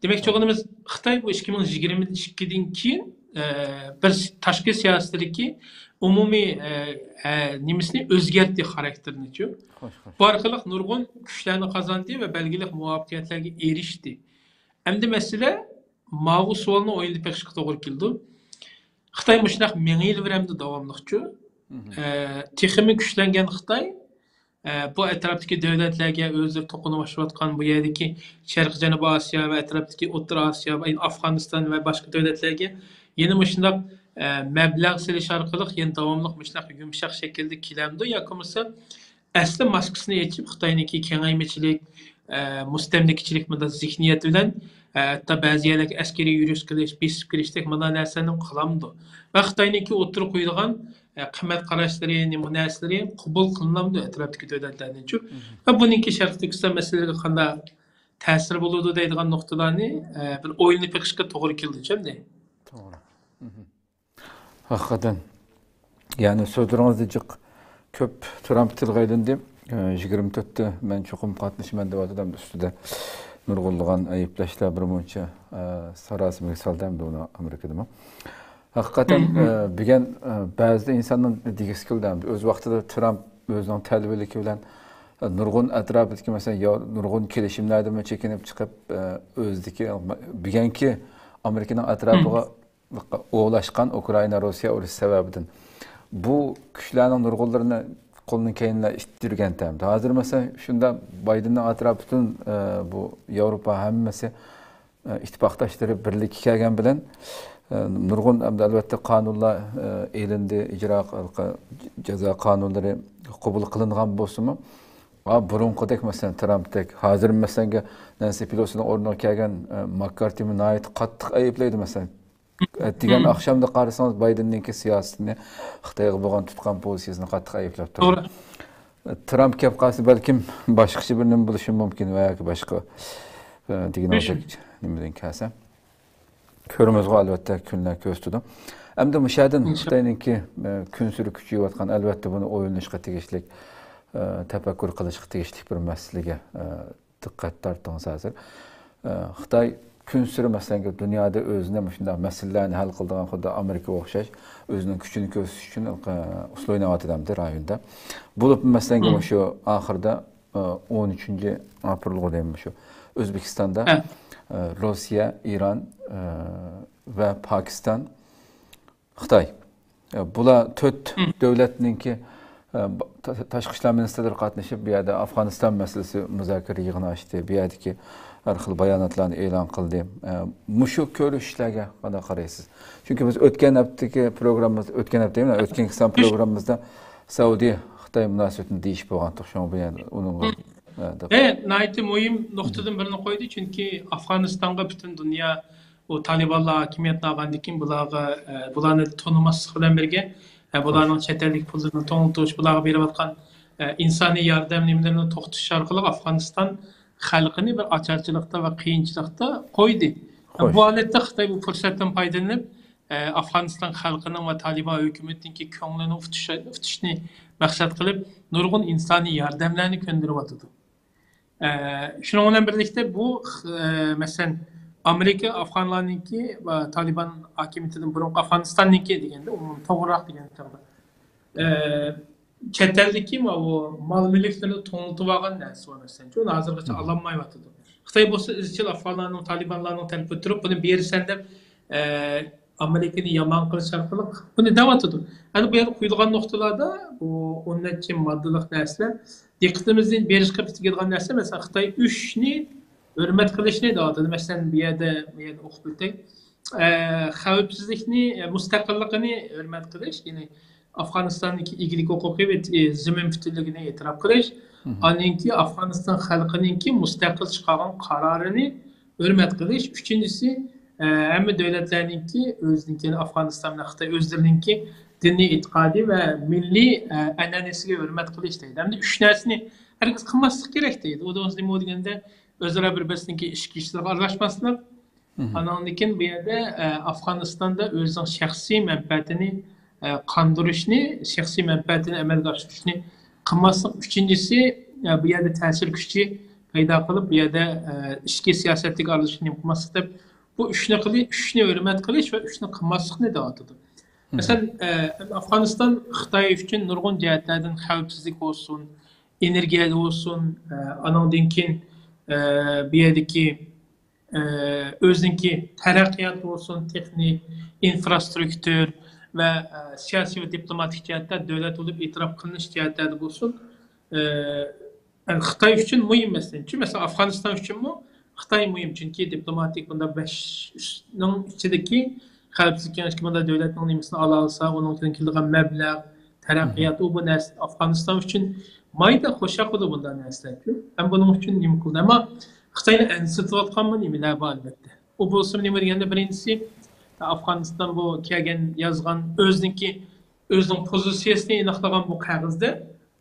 دېمەكچى بولغىنىمىز، خىتاي بۇ ئىككى مىڭ يىگىرمە ئىككىدىن كېيىن، ئە، بىر س-، تاشقى سىياسىتىدىكى ئومۇمىي، ئە، ئە، نېمىسىنى ئۆزگەرتتى، خاراكتېرىنىچۇ. خوش، خوش. بۇ ئارقىلىق نۇرغۇن كۈچلەرنى قازاندى ۋە بەلگىلىك مۇۋەپپەقىيەتلەرگە ئېرىشتى. ئەمدى مەسىلە ماۋۇ سوئالنى ئويلىنىپ بېقىشقا توغرا كېلىدۇ. خىتاي مۇشۇنداق مېڭىۋېرەمدۇ داۋاملىقچۇ؟ ئە، تېخىمۇ كۈچلەنگەن خىتاي، ئە، بۇ ئەتراپتىكى دۆلەتلەرگە، ئۆزلىرى توقۇنۇۋېلىۋاتقان بۇ يەردىكى شەرقىي جەنۇبىي ئاسىيا ۋە ئەتراپتىكى ئوتتۇرا ئاسىيا ۋە ئافغانىستان ۋە باشقا دۆلەتلەرگە يەنە مۇشۇنداق، ئە، مەبلەغ سېلىش ئارقىلىق يەنە داۋاملىق مۇشۇنداق يۇمشاق شەكىلدە كېلەمدۇ ياكى بولمىسا ئەسلى ماسكىسىنى ئېچىپ، خىتاينىڭكى كېڭەيمىچىلىك، ئە، مۇستەملىكىچىلىك مۇنداق زېھنىيەت بىلەن، ئە، ھەتتا بەزى يەرلەرگە ئەسكىرىي يۈرۈش قىلىش، بېسىپ كىرىشتەك مۇنداق نەرسىلەرنى قىلامدۇ؟ ۋە خىتاينىڭكى ئوتتۇرىغا قويىدىغان، ئە، قىممەت قاراشلىرى، نېمە نەرسىلىرى قوبۇل قىلىنامدۇ ئەتراپتىكى دۆلەتلەردىنچۇ؟ ۋە بۇنىڭكى شەرقىي تۈركىستان مەسىلىلىرىگە قانداق تەسىرى بولىدۇ دەيدىغان نۇقتىلارنى، ئە، بىر ئويلىنىپ بېقىشقا توغرا كېلىدۇ، چۈشەندى؟ توغرا. ھەقىقەتەن. يەنى سۆزلىرىڭىزدە جىق كۆپ ترامپ تىلغا ئېلىندى. ئە، يىگىرمە تۆتتە مەن چوقۇم قاتنىشىمەن دەۋاتىدۇ، ئەمدى ئۈستىدە نۇرغۇنلىغان ئەيىبلەشلەر بىر مۇنچە، ئە، ساراسىمىگە سالدى ئەمدى ئۇنى ئامېرىكىدىمۇ. ھەقىقەتەن، ئە، بۈگۈن، ئە، بەزىدە ئىنساننىڭ دېگۈسى كېلىدۇ ئەمدى. ئۆز ۋاقتىدا ترامپ ئۆزىنىڭ تەلۋىلىكى بىلەن، ئە، نۇرغۇن ئەتراپىدىكى، مەسىلەن، يا-، نۇرغۇن كېلىشىملەردىنمۇ چېكىنىپ چىقىپ، ئە، ئۆزىدىكى، بۈگۈنكى ئامېرىكىنىڭ ئەتراپىغا ئولاشقان ئۇكرائىنا، روسىيە ئۇرۇشى سەۋەبىدىن بۇ كۈچلەرنىڭ نۇرغۇنلىرىنى قولىنىڭ كەينىدىن ئىتتۈرگەن تەمدە. ھازىر مەسىلەن، شۇنداق بايدېننىڭ ئەتراپى پۈتۈن، ئە، بۇ ياۋروپا ھەممىسى، ئە، ئىتتىپاقداشلىرى بىرلىككە كەلگەن بىلەن، ئە، نۇرغۇن ئەمدى ئەلۋەتتە قانۇنلار، ئە، ئېلىندى، ئىجرا، جازا قانۇنلىرى قوبۇل قىلىنغان بولسىمۇ، ئا، بۇرۇنقىدەك مەسىلەن، ترامپتەك، ھازىر مەسىلەن، نەنسى پېلوسىنىڭ ئورنىغا كەلگەن، ئە، ماككارتىمۇ ناھايىتى قاتتىق ئەيىبلەيدۇ مەسىلەن. ئەتىگەن ئاخشامدا قارىسىڭىز، بايدېننىڭكى سىياسىتىنى، خىتايغا بولغان تۇتقان پوزىتسىيىسىنى قاتتىق ئەيىبلەپ تۇرىدۇ. توغرا. ترامپ كەپ قالسا، بەلكىم باشقىچە بىر نېمە بولۇشى مۇمكىن ۋە ياكى باشقا، ئە، دېگىنىڭىزدەك نېمىدىن كەلسە. كۆرىمىزغۇ، ئەلۋەتتە، كۈنلەر كۆرسىتىدۇ. ئەمدى مۇشۇ يەردىن خىتاينىڭكى، ئە، كۈنسېرى كۈچىيىۋاتقان، ئەلۋەتتە، بۇنى ئويلىنىشقا تېگىشلىك، ئە، تەپەككۇر قىلىشقا تېگىشلىك بىر مەسىلىگە، ئە، دىققەت تارتتىڭىز ھازىر. ئە، خىتاي كۈنسېرى، مەسىلەن، دۇنيادا ئۆزىنى مۇشۇنداق مەسىلىلەرنى ھەل قىلىدىغان خۇددى ئامېرىكىغا ئوخشاش ئۆزىنىڭ كۈچىنى كۆرسىتىش ئۈچۈن، ئە، ئۇسسۇل ئويناۋاتىدۇ ئەمدى رايوندا. بولۇپمۇ، مەسىلەن، مۇشۇ ئاخىردا، ئە، ئون ئۈچىنچى ئاپرېلغۇ دەيمەن، مۇشۇ ئۆزبېكىستاندا، ئە، روسىيە، ئىران، ئە، ۋە پاكىستان، خىتاي. بۇلار تۆت دۆلەتنىڭكى، ئە، ب-، تا-، تاشقى ئىشلار مىنىستىرلىرى قاتنىشىپ، بۇ يەردە ئافغانىستان مەسىلىسى مۇزاكىرە يىغىنى ئاچتى. بۇ يەردىكى ھەر خىل باياناتلارنى ئېلان قىلدى. ئە، مۇشۇ كۆرۈشۈشلەرگە قانداق قارايسىز؟ چۈنكى بىز ئۆتكەن ھەپتىدىكى پروگراممىمىز، ئۆتكەن ھەپتە دېمەيمەن، ئۆتكەن قىسام پروگراممىمىزدا سەئۇدى خىتاي مۇناسىۋىتىنى دېيىشىپ بولغانتۇق. شۇڭا بۇ يەردە ئۇنىڭغا، ئە، دىققەت. ئە، ناھايىتى مۇھىم نۇقتىدىن بىرنى قويدى، چۈنكى ئافغانىستانغا پۈتۈن دۇنيا ئۇ تالىبانلار ھاكىمىيەتنى ئالغاندىن كېيىن بۇلارغا، ئە، بۇلارنى تونۇماسلىق بىلەن بىرگە، ئە، بۇلارنىڭ چەت ئەلدىكى پۇللىرىنى توڭلىتىش، بۇلارغا بېرىۋاتقان، ئە، ئىنسانىي ياردەم نېمىلىرىنى توختىتىش ئارقىلىق ئافغانىستان خەلقىنى بىر ئاچارچىلىقتا ۋە قىيىنچىلىقتا قويدى. بۇ ھالەتتە خىتاي بۇ پۇرسەتتىن پايدىلىنىپ، ئە، ئافغانىستان خەلقىنىڭ ۋە تالىبان ھۆكۈمىتىنىڭكى كۆڭلىنى ئۇتۇش-، ئۇتۇشنى مەقسەت قىلىپ، نۇرغۇن ئىنسانىي ياردەملەرنى كۆندۈرۈۋاتىدۇ. ئە، شۇنىڭ بىلەن بىرلىكتە بۇ، ئە، مەسىلەن، ئامېرىكا ئافغانلارنىڭكى ۋە تالىبان ھاكىمىيىتىدىن بۇرۇنقى ئافغانىستاننىڭكى دېگەندە، ئومۇمەن توغرىراق دېگەن چاغدا، ئە، چەت ئەلدىكى ماۋۇ مال مۈلۈكلىرىنى توڭلىتىۋالغان نەرسە بار، مەسىلەن، شۇنى ھازىرغىچە ئالالمايۋاتىدۇ. خىتاي بولسا ئىزچىل ئافغانلارنىڭ، تالىبانلارنىڭ تەلىپىدە تۇرۇپ، بۇنى بېرىسەن دەپ، ئە، ئامېرىكىنى يامان قىلىش ئارقىلىق بۇنى دەۋاتىدۇ. ئەنە بۇ يەردە قويۇلغان نۇقتىلاردا بۇ ئون نەچچە ماددىلىق نەرسىلەر دىققىتىمىزنى بېرىشقا پېتىگىدىغان نەرسە، مەسىلەن، خىتاي ئۈچنى ھۆرمەت قىلىشنى دەۋاتىدۇ. مەسىلەن، بۇ يەردە، بۇ يەردە ئوقۇپ ئۆتەي. ئە، خەۋپسىزلىكنى، ئە، مۇستەقىللىقىنى ھۆرمەت قىلىش، يەنى ئافغانىستاندىكى ئىگىلىك ھوقۇقى ۋە، ئە، زېمىن پۈتۈنلۈكىنى ئېتىراپ قىلىش، ئاندىن كېيىن ئافغانىستان خەلقىنىڭكى مۇستەقىل چىقارغان قارارىنى ھۆرمەت قىلىش. ئۈچىنچىسى، ئە، ھەممە دۆلەتلەرنىڭكى ئۆزىنىڭكى، يەنى ئافغانىستان بىلەن خىتاي ئۆزلىرىنىڭكى دىنىي ئېتىقادى ۋە مىللىي، ئە، ئەنئەنىسىگە ھۆرمەت قىلىش دەيدۇ. ھەمدە ئۈچ نەرسىنى ھەرگىز قىلماسلىق كېرەك دەيدۇ. ئۇ دېگىنىمىز نېمە دېگەندە، ئۆزئارا بىر-بىرسىنىڭكى ئىچكى ئىشلىرىغا ئارىلاشماسلىق. ئانىڭدىن كېيىن بۇ يەردە، ئە، ئافغانىستاندا ئۆزىنىڭ شەخسىي مەنپەئەتىنى، ئە، قاندۇرۇشنى، شەخسىي مەنپەئەتىنى ئەمەلگە ئاشۇرۇشنى قىلماسلىق. ئۈچىنچىسى، ئە، بۇ يەردە تەسىر كۈچى پەيدا قىلىپ، بۇ يەردە، ئە، ئىچكى سىياسەتتىكى ئارىلىشىشنى قىلماسلىق دەپ، بۇ ئۈچنى قىلى-، ئۈچنى ھۆرمەت قىلىش ۋە ئۈچنى قىلماسلىقنى دەۋاتىدۇ. مەسىلەن، ئە، ئافغانىستان خىتاي ئۈچۈن نۇرغۇن جەھەتلەردىن خەۋپسىزلىك بولسۇن، ئېنېرگىيە بولسۇن، ئە، ئانىڭدىن كېيىن، ئە، بۇ يەردىكى، ئە، ئۆزىنىڭكى تەرەققىيات بولسۇن، تېخنىك، ئىنفراسترۇكتۇر ۋە، ئە، سىياسىي ۋە دىپلوماتىك جەھەتتە دۆلەت بولۇپ ئېتىراپ قىلىنىش جەھەتلەردە بولسۇن، ئە، يەنى خىتاي ئۈچۈن مۇھىم مەسىلە. چۈنكى مەسىلەن، ئافغانىستان ئۈچۈنمۇ خىتاي مۇھىم. چۈنكى دىپلوماتىك بۇنداق بەشنىڭ ئىچىدىكى خەۋپسىزلىك كېڭىشىدىكى بۇنداق دۆلەتنىڭ نېمىسىنى ئالالىسا، ئۇنىڭدىن كېلىدىغان مەبلەغ، تەرەققىيات، ئۇ بۇ نەرسە ئافغانىستان ئۈچۈن مايدا خۇشياق بولىدۇ بۇنداق نەرسىلەر. ھەم بۇنىڭ ئۈچۈن نېمە قىلدى؟ ئەمما خىتاينى ئەنسىتىۋاتقانمۇ نېمىلەر بار، ئەلۋەتتە. ئۇ بولسىمۇ نېمە دېگەندە، بىرىنچىسى، ئافغانىستان بۇ كەلگەن يازغان ئۆزىنىڭكى، ئۆزىنىڭ پوزىتسىيىسىنى ئېنىقلىغان بۇ قەغەزدە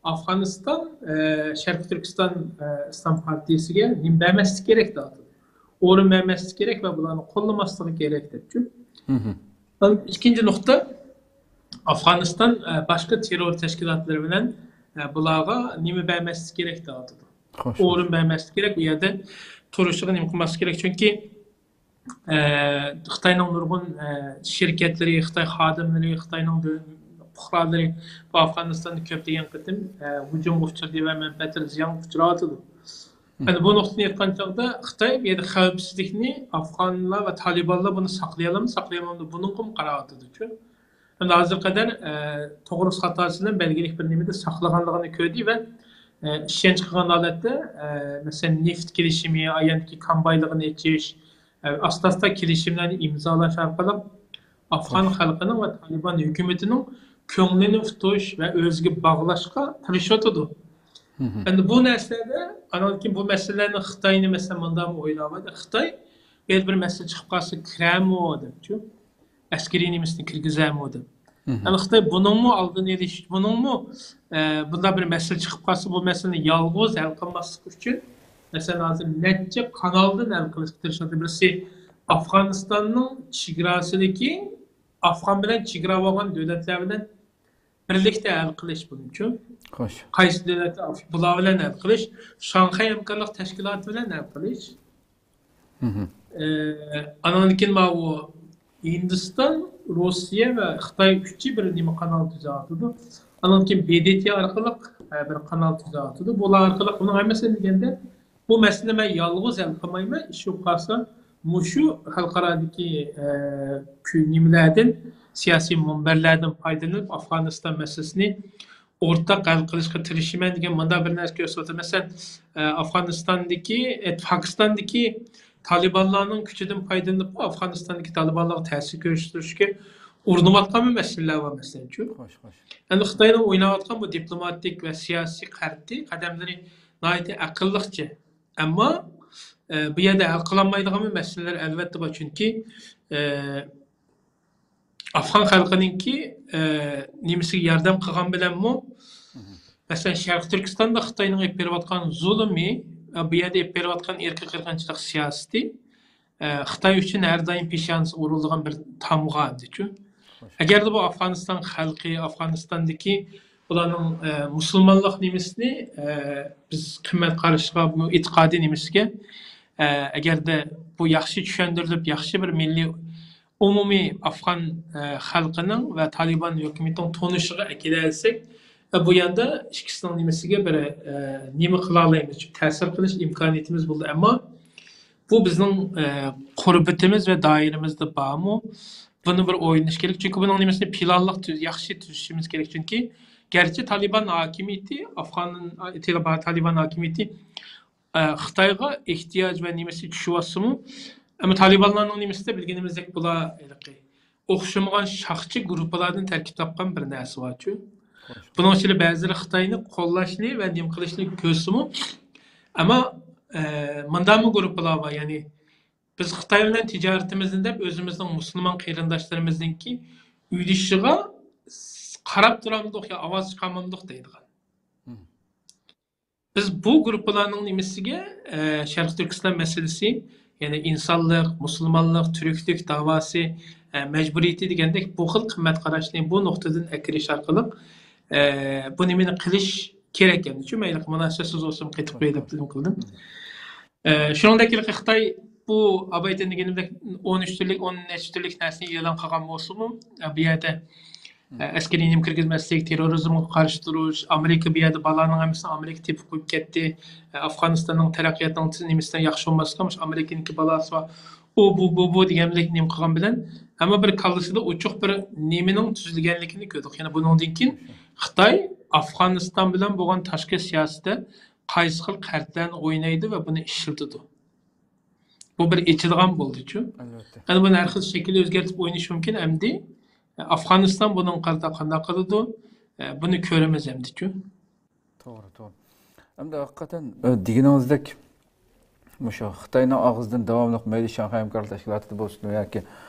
ئافغانىستان، ئە، شەرقىي تۈركىستان، ئە، ئىسلام پارتىيىسىگە نېمە بەرمەسلىك كېرەك دەۋاتىدۇ. ئورۇن بەرمەسلىك كېرەك ۋە بۇلارنى قوللىماسلىقى كېرەك دەپچۇ. ئىككىنچى نۇقتا، ئافغانىستان، ئە، باشقا تېررور تەشكىلاتلىرى بىلەن، ئە، بۇلارغا نېمە بەرمەسلىك كېرەك دەۋاتىدۇ. ئورۇن بەرمەسلىك كېرەك، ئۇ يەردە تۇرۇشىغا نېمە قىلماسلىق كېرەك. چۈنكى ئە، خىتاينىڭ نۇرغۇن، ئە، شىركەتلىرى، خىتاي خادىملىرى، خىتاينىڭ دۆ-، پۇقرالىرى بۇ ئافغانىستاندا كۆپلىگەن قېتىم، ئە، ھۇجۇمغا ئۇچرىدى ۋە مەنپەئەتلىرى زىيانغا ئۇچراۋاتىدۇ. يەنى بۇ نۇقتىدىن ئېيتقان چاغدا خىتاي بۇ يەردە خەۋپسىزلىكنى ئافغانلار ۋە تالىبانلار بۇنى ساقلىيالامدۇ، ساقلىيالمامدۇ، بۇنىڭغىمۇ قاراۋاتىدۇچۇ. ھەمدە ھازىرغا قەدەر، ئە، توغرىسى خاتاسى بىلەن بەلگىلىك بىر نېمىدە ساقلىغانلىقىنى كۆردى ۋە، ئە، ئىشەنچ قىلغان ھالەتتە، ئە، مەسىلەن، نېفىت كېلىشىمى، ئايەنكى كان بايلىقىنى ئېچىش، ئاستا-ئاستا كېلىشىملەرنى ئىمزالاش ئارقىلىق ئافغان خەلقىنىڭ ۋە تالىبان ھۆكۈمىتىنىڭ كۆڭلىنى ئۇتۇش ۋە ئۆزىگە باغلاشقا تىرىشىۋاتىدۇ. ئەمدى بۇ نەرسىلەردە، ئانان كېيىن بۇ مەسىلىلەرنى خىتاينى، مەسىلەن، مۇنداقمۇ ئويلاۋاتىدۇ. خىتاي بىر، بىر مەسىلە چىقىپ قالسا كىرەرمۇ دەپچۇ. ئەسكىرىي نېمىسىنى كىرگۈزەرمۇ دەپ. ئەمما خىتاي بۇنىڭمۇ ئالدىنى ئېلىش، بۇنىڭمۇ، ئە، بۇنداق بىر مەسىلە چىقىپ قالسا، بۇ مەسىلىنى يالغۇز ھەل قىلماسلىق ئۈچۈن، مەسىلەن، ھازىر نەچچە قانالدىن ھەل قىلىشقا تىرىشىۋاتىدۇ. بىرسى ئافغانىستاننىڭ چېگراسىدىكى، ئافغان بىلەن چېگرا بولغان دۆلەتلەر بىلەن بىرلىكتە ھەل قىلىش بۇنىڭچۇ. قايسى دۆلەتلەر بۇلار بىلەن ھەل قىلىش، شاڭخەي ھەمكارلىق تەشكىلاتى بىلەن ھەل قىلىش. ئە، ئانىڭدىن كېيىن ماۋۇ ھىندىستان، روسىيە ۋە خىتاي ئۈچى بىر نېمە قانال تۈزۈۋاتىدۇ. ئانىڭدىن كېيىن ب د ت ئارقىلىق، ئە، بىر قانال تۈزۈۋاتىدۇ. بۇلار ئارقىلىق بۇنىڭ ھەممىسىنى دېگەندە، بۇ مەسىلىنى مەن يالغۇز ھەل قىلمايمەن. ئىش بولۇپ قالسا، مۇشۇ خەلقئارادىكى، ئە، كۈ-، نېمىلەردىن، سىياسىي مۇنبەرلەردىن پايدىلىنىپ، ئافغانىستان مەسىلىسىنى ئورتاق ھەل قىلىشقا تىرىشىمەن دېگەن مۇنداق بىر نەرسە كۆرسىتىۋاتىدۇ. مەسىلەن، ئە، ئافغانىستاندىكى، ئە، پاكىستاندىكى تالىبانلارنىڭ كۈچىدىن پايدىلىنىپ، ئافغانىستاندىكى تالىبانلارغا تەسىر كۆرسىتىشكە ئۇرۇنۇۋاتقان مەسىلىلەر بار، مەسىلەنچۇ. خوش، خوش. ئەمدى خىتاينىڭ ئويناۋاتقان بۇ دىپلوماتىك ۋە سىياسىي قەرتى قەدەملىرى ناھايىتى ئەقىللىقچە. ئەمما، ئە، بۇ يەردە ھەل قىلالمايدىغان بىر مەسىلىلەر ئەلۋەتتە بار. چۈنكى، ئە، ئافغان خەلقىنىڭكى، ئە، نېمىسىگە ياردەم قىلغان بىلەنمۇ، مەسىلەن، شەرقىي تۈركىستاندا خىتاينىڭ ئېلىپ بېرىۋاتقان زۇلۇمى، ئە، بۇ يەردە ئېلىپ بېرىۋاتقان ئىرقىي قىرغىنچىلىق سىياسىتى، ئە، خىتاي ئۈچۈن ھەر دائىم پېشانىسىغا ئۇرۇلىدىغان بىر تامغا ئەمدىچۇ. ئەگەردە بۇ ئافغانىستان خەلقى، ئافغانىستاندىكى بۇلارنىڭ، ئە، مۇسۇلمانلىق نېمىسىنى، ئە، بىز قىممەت قارىشىغا، بۇ ئېتىقادىي نېمىسىگە، ئە، ئەگەردە بۇ ياخشى چۈشەندۈرۈلۈپ، ياخشى بىر مىللىي ئومۇمىي ئافغان، ئە، خەلقىنىڭ ۋە تالىبان ھۆكۈمىتىنىڭ تونۇشىغا ئەكېلەلىسەك، ئە، بۇ يەردە ئىككىسىنىڭ نېمىسىگە بىر، ئە، نېمە قىلالايمىز، تەسىر قىلىش ئىمكانىيىتىمىز بولىدۇ. ئەمما بۇ بىزنىڭ، ئە، قۇربىتىمىز ۋە دائىرىمىزدە بارمۇ؟ بۇنى بىر ئويلىنىش كېرەك. چۈنكى بۇنىڭ نېمىسىنى پىلانلىق تۈز-، ياخشى تۈزۈشىمىز كېرەك. چۈنكى گەرچە تالىبان ھاكىمىيىتى، ئافغان، تالىبان ھاكىمىيىتى، ئە، خىتايغا ئېھتىياج ۋە نېمىسى چۈشۈۋاتسىمۇ، ئەمما تالىبانلارنىڭ نېمىسىدە بىلگىنىمىزدەك بۇلار ھېلىقى ئوخشىمىغان شاخچى گۇرۇپپىلاردىن تەركىب تاپقان بىر نەرسە بارچۇ. بۇنىڭ ئىچىدە بەزىلىرى خىتاينى قوللاشنى ۋە نېمە قىلىشنى كۆرسىمۇ، ئەمما، ئە، مۇنداقمۇ گۇرۇپپىلار بار، يەنى بىز خىتاي بىلەن تىجارىتىمىزنى دەپ ئۆزىمىزنىڭ مۇسۇلمان قېرىنداشلىرىمىزنىڭكى ئۆلۈشىگە قاراپ تۇرامدۇق يا ئاۋاز چىقارمامدۇق دەيدىغان. بىز بۇ گۇرۇپپىلارنىڭ نېمىسىگە، ئە، شەرقىي تۈركىستان مەسىلىسى، يەنى ئىنسانلىق، مۇسۇلمانلىق، تۈركلۈك داۋاسى، ئە، مەجبۇرىيىتى دېگەندەك بۇ خىل قىممەت قاراشنى بۇ نۇقتىدىن ئەكىرىش ئارقىلىق، ئە، بۇ نېمىنى قىلىش كېرەك ئەمدى. شۇ مەيلى مۇناسىۋەتسىز بولسۇن، قېتىپ قوياي دەپ تەلەپ قىلدىم. ئە، شۇنىڭدەك خىتاي بۇ ئابايتىن دېگىنىمدەك ئون ئۈچ تۈرلۈك، ئون نەچچە تۈرلۈك نەرسىنى ئېلان قىلغان بولسىمۇ، ئە، بۇ يەردە ئە، ئەسكىرىي نېمە كىرگۈزمەسلىك، تېررورىزمغا قارشى تۇرۇش، ئامېرىكا بۇ يەردە بالىنىڭ ھەممىسىنى ئامېرىكا تېپىپ قويۇپ كەتتى. ئە، ئافغانىستاننىڭ تەرەققىياتىنىڭ نېمىسىدە ياخشى بولماسلىقى، مۇشۇ ئامېرىكىنىڭكى بالاسى بار. ئۇ، بۇ، بۇ، بۇ دېگەنلىك نېمە قىلغان بىلەن، ئەمما بىر كاللىسىدا ئوچۇق بىر نېمىنىڭ تۈزۈلگەنلىكىنى كۆردۇق. يەنە بۇنىڭدىن كېيىن خىتاي ئافغانىستان بىلەن بولغان تاشقى سىياسىتىدە قايسى خىل قەرتلەرنى ئوينايدۇ ۋە بۇنى ئىشلىتىدۇ. بۇ بىر ئېچىلغان بولدىچۇ. ئەلۋەتتە. يەنى بۇنى ھەر خىل شەكىل ئۆزگەرتىپ ئوينىشى مۇمكىن ئەمدى. ئافغانىستان بۇنىڭغا قارىتا قانداق قىلىدۇ؟ بۇنى كۆرىمىز ئەمدىچۇ. توغرا، توغرا. ئەمدى ھەقىقەتەن، ئە، دېگىنىڭىزدەك، مۇشۇ خىتاينىڭ ئاغزىدىن داۋاملىق مەيلى شاڭخەي ھەمكارلىق تەشكىلاتىدا بولسۇن ياكى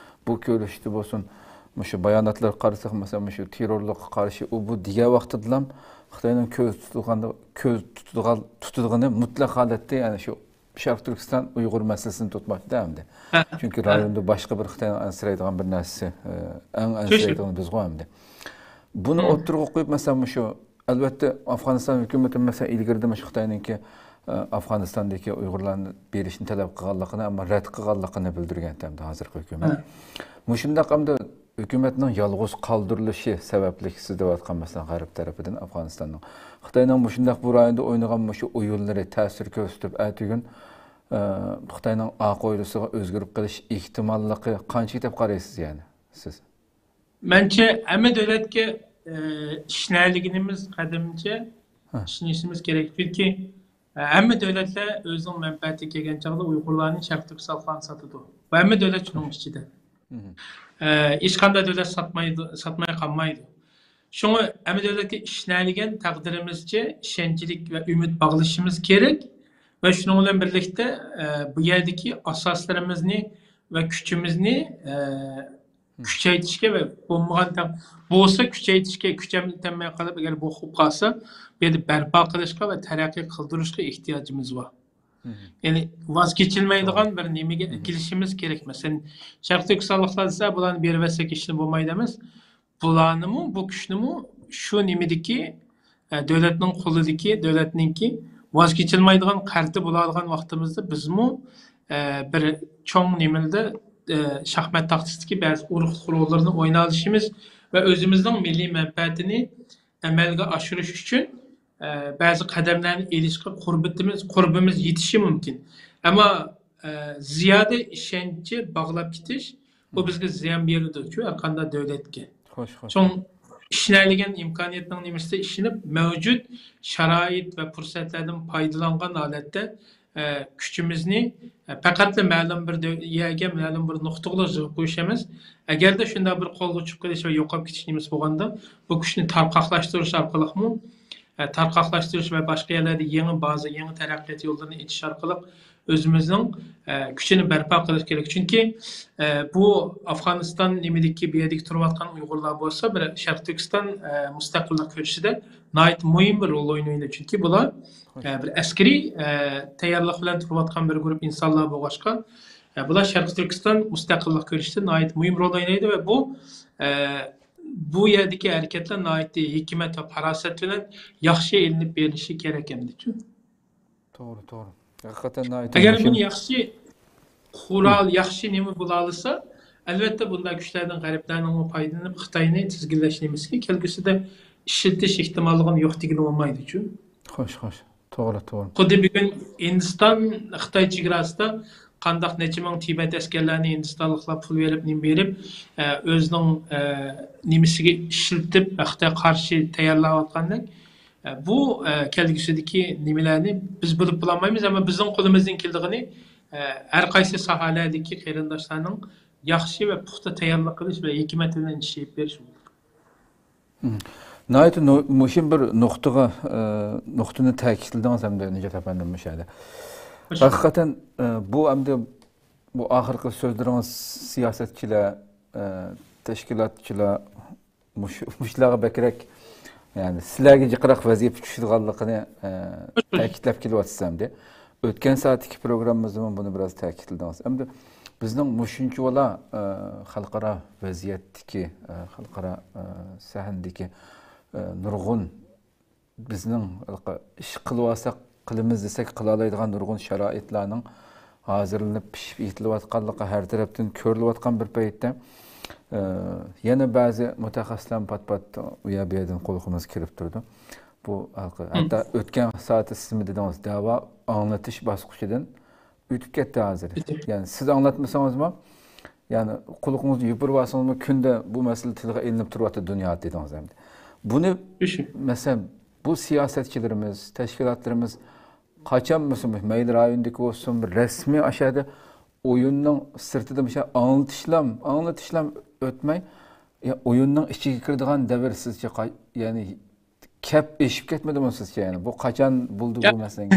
بۇ كۆرۈشۈشتە بولسۇن، مۇشۇ باياناتلارغا قارىساق، مەسىلەن، مۇشۇ تېررورلۇققا قارشى ئۇ بۇ دېگەن ۋاقتىدىلا خىتاينىڭ كۆز تۇتىدىغان، كۆز تۇتىدىغان، تۇتىدىغىنى مۇتلەق ھالەتتە، يەنى شۇ شەرقىي تۈركىستان ئۇيغۇر مەسىلىسىنى تۇتماقچىدا ئەمدى. ھە. چۈنكى ھە. رايوندا باشقا بىر خىتاينىڭ ئەنسىرەيدىغان بىر نەرسىسى، ئە، ئەڭ چۈشۈن. ئەنسىرەيدىغىنى بىزغۇ ئەمدى. بۇنى مم. ئوتتۇرىغا قويۇپ، مەسىلەن، مۇشۇ، ئەلۋەتتە، ئافغانىستان ھۆكۈمىتى، مەسىلەن، ئىلگىرىدە مۇشۇ خىتاينىڭكى، ئە، ئافغانىستاندىكى ئۇيغۇرلارنى بېرىشنى تەلەپ قىلغانلىقىنى، ئەمما رەت قىلغانلىقىنى بىلدۈرگەنتى ئەمدى ھازىرقى ھۆكۈمەت. ھە. مۇشۇنداق ئەمدى ھۆكۈمەتنىڭ يالغۇز قالدۇرۇلۇشى سەۋەبلىك سىز دەۋاتقان، مەسىلەن، غەرب تەرىپىدىن ئافغانىستاننىڭ، خىتاينىڭ مۇشۇنداق بۇ رايوندا ئوينىغان مۇشۇ ئويۇنلىرى تەسىر كۆرسىتىپ، ئەتىگۈن، ئە، خىتاينىڭ ئارقا ھويلىسىغا ئۆزگىرىپ قېلىش ئېھتىماللىقى قانچىلىك دەپ قارايسىز، يەنى سىز؟ مەنچە، ھەممە دۆلەتكە، ئە، ئىشىنەلىگىنىمىز قەدىمىچە ھە. ئىشىنىشىمىز كېرەك. چۈنكى، ئە، ھەممە دۆلەتلەر ئۆزىنىڭ مەنپەئەتىگە كەلگەن چاغدا ئۇيغۇرلارنى شەرقىي تۈركىستانغا ساتىدۇ. ۋە ھەممە دۆلەت شۇنىڭ ئىچىدە. مم. ئە، ھېچقانداق دۆلەت ساتمايدۇ، ساتماي قالمايدۇ. شۇڭا ھەممە دۆلەتكە ئىشىنەلىگەن تەقدىرىمىزچە ئىشەنچلىك ۋە ئۈمىد باغلىشىمىز كېرەك. ۋە شۇنىڭ بىلەن بىرلىكتە، ئە، بۇ يەردىكى ئاساسلىرىمىزنى ۋە كۈچىمىزنى، ئە، مم. كۈچەيتىشكە ۋە بولمىغان تەق-، بولسا كۈچەيتىشكە، كۈچەيتەلمەي قېلىپ، ئەگەر بولۇپ قالسا، بۇ يەردە بەرپا قىلىشقا ۋە تەرەققىي قىلدۇرۇشقا ئېھتىياجىمىز بار. مم. يەنى ۋاز كېچىلمەيدىغان توغرا. بىر نېمىگە مم. كېلىشىمىز كېرەك. مەسىلەن، شەرقىي تۈركىستانلىقلار دېسە، بۇلارنى بېرىۋەتسەك ھېچنېمە بولمايدۇ ئەمەس. بۇلارنىمۇ، بۇ كۈچنىمۇ شۇ نېمىدىكى، ئە، دۆلەتنىڭ قولىدىكى، دۆلەتنىڭكى ۋاز كېچىلمەيدىغان قەرتى بولىدىغان ۋاقتىمىزدا بىزمۇ، ئە، بىر چوڭ نېمىدە، ئە، شاھمات تاختىسىدىكى بەزى ئۇرۇق روللىرىنى ئوينىيالىشىمىز ۋە ئۆزىمىزنىڭ مىللىي مەنپەئەتىنى ئەمەلگە ئاشۇرۇش ئۈچۈن، ئە، بەزى قەدەملەرنى ئېلىشقا قۇربىتىمىز، قۇربىمىز يېتىشى مۇمكىن. ئەمما، ئە، زىيادە ئىشەنچ باغلاپ كېتىش، بۇ مم. بىزگە زىيان بېرىدۇچۇ، ھەر قانداق دۆلەتكە. خوش، خوش. چوڭ، ئىشىنەلىگەن ئىمكانىيەتنىڭ نېمىسىدە ئىشىنىپ، مەۋجۇت شارائىت ۋە پۇرسەتلەردىن پايدىلانغان ھالەتتە، ئە، كۈچىمىزنى، ئە، پەقەتلا مەلۇم بىر دۆ-، يەرگە، مەلۇم بىر نۇقتىغىلا يىغىپ قويۇش ئەمەس. ئەگەردە شۇنداق بىر قولغا چۈشۈپ قېلىش ۋە يوقاپ كېتىش نېمىسى بولغاندا، بۇ كۈچنى تارقاقلاشتۇرۇش ئارقىلىقمۇ، ئە، تارقاقلاشتۇرۇش ۋە باشقا يەرلەردە يېڭى بازا، يېڭى تەرەققىيات يوللىرىنى ئېچىش ئارقىلىق ئۆزىمىزنىڭ، ئە، كۈچىنى بەرپا قىلىش كېرەك. چۈنكى، ئە، بۇ ئافغانىستان نېمىدىكى، بۇ يەردىكى تۇرۇۋاتقان ئۇيغۇرلار بولسا، بىر شەرقىي تۈركىستان، ئە، مۇستەقىللىق كۈرىشىدە ناھايىتى مۇھىم بىر رول ئوينايدۇ. چۈنكى بۇلار، ئە، بىر ئەسكىرىي، ئە، تەييارلىق بىلەن تۇرۇۋاتقان بىر گۇرۇپ ئىنسانلار بولغاچقا، ئە، بۇلار شەرقىي تۈركىستان مۇستەقىللىق كۈرىشىدە ناھايىتى مۇھىم رول ئوينايدۇ ۋە بۇ، ئە، بۇ يەردىكى ھەرىكەتلەر ناھايىتى ھېكمەت ۋە پاراسەت بىلەن ياخشى ئېلىنىپ بېرىلىشى كېرەك ئەمدىچۇ. توغرا، توغرا. ھەقىقەتەن ناھايىتى ئەگەر مۇھىم. بۇنى ياخشى قورال، ياخشى نېمە بولالىسا، ئەلۋەتتە بۇنداق كۈچلەردىن غەربلەرنىڭمۇ پايدىلىنىپ خىتاينى تىزگىنلەش نېمىسىگە كەلگۈسىدە ئىشلىتىش ئېھتىماللىقىنى يوق دېگىلى بولمايدۇچۇ. خوش، خوش. توغرا، توغرا. خۇددى بۈگۈن ھىندىستان خىتاي چېگراسىدا قانداق نەچچە مىڭ تىبەت ئەسكەرلەرنى ھىندىستانلىقلار پۇل بېرىپ، نېمە بېرىپ، ئە، ئۆزىنىڭ، ئە، نېمىسىگە ئىشلىتىپ، خىتايغا قارشى تەييارلاۋاتقاندەك، ئە، بۇ، ئە، كەلگۈسىدىكى نېمىلەرنى بىز بىلىپ بولالمايمىز، ئەمما بىزنىڭ قولىمىزدىن كېلىدىغىنى، ئە، ھەر قايسى ساھەلەردىكى قېرىنداشلارنىڭ ياخشى ۋە پۇختا تەييارلىق قىلىش ۋە ھېكمەت بىلەن ئىش ئېلىپ بېرىش بولىدۇ. مم. ناھايىتى نۇ-، مۇھىم بىر نۇقتىغا، ئە، نۇقتىنى تەكىتلىدىڭىز ھەمدە نىجات ئەپەندىم مۇشۇ يەردە. ھەقىقەتەن، ئە، بۇ ئەمدى بۇ ئاخىرقى سۆزلىرىڭىز سىياسەتچىلەر، ئە، تەشكىلاتچىلار مۇش-، مۇشۇلارغا بەكرەك، يەنى سىلەرگە جىقراق ۋەزىپە چۈشىدىغانلىقىنى، ئە، تەكىتلەپ كېلىۋاتىسىز ئەمدى. ئۆتكەن سائەتتىكى پروگراممىمىزدىمۇ بۇنى بىراز تەكىتلىدىڭىز. ئەمدى بىزنىڭ مۇشۇنچىۋالا، ئە، خەلقئارا ۋەزىيەتتىكى، ئە، خەلقئارا، ئە، سەھنىدىكى، ئە، نۇرغۇن بىزنىڭ ھېلىقى ئىش قىلىۋالساق، قىلىمىز دېسەك قىلالايدىغان نۇرغۇن شارائىتلارنىڭ ھازىرلىنىپ، پىشىپ يېتىلىۋاتقانلىقى ھەر تەرەپتىن كۆرۈلۈۋاتقان بىر پەيتتە، ئە، يەنە بەزى مۇتەخەسسىسلەرمۇ پات-پات ئۇ يەر بۇ يەردىن قۇلىقىمىزغا كىرىپ تۇرىدۇ. بۇ ھەلقى، ھەتتا ئۆتكەن سائەتتە سىزمۇ دېدىڭىز، دەۋا ئاڭلىتىش باسقۇچىدىن ئۆتۈپ كەتتى ھازىر. يەنى سىز ئاڭلاتمىسىڭىزمۇ، يەنى قۇلىقىڭىزنى يوپۇرۇۋالسىڭىزمۇ، كۈندە بۇ مەسىلە تىلغا ئېلىنىپ تۇرۇۋاتىدۇ دۇنيادا دېدىڭىز ئەمدى. بۇنى، مەسىلەن، بۇ سىياسەتچىلىرىمىز، تەشكىلاتلىرىمىز قاچان بولسۇن، مەيلى رايوندىكى بولسۇن، بىر رەسمىي ئاشۇ يەردە ئويۇننىڭ سىرتىدا مۇشۇ ئاڭلىتىشلام، ئاڭلىتىشلام ئۆتمەي، يا ئويۇننىڭ ئىچىگە كىرىدىغان دەۋر سىزچە قاي-، يەنى كەپ ئېشىپ كەتمىدىمۇ سىزچە يەنى؟ بۇ قاچان بولدى بۇ مەسىلە؟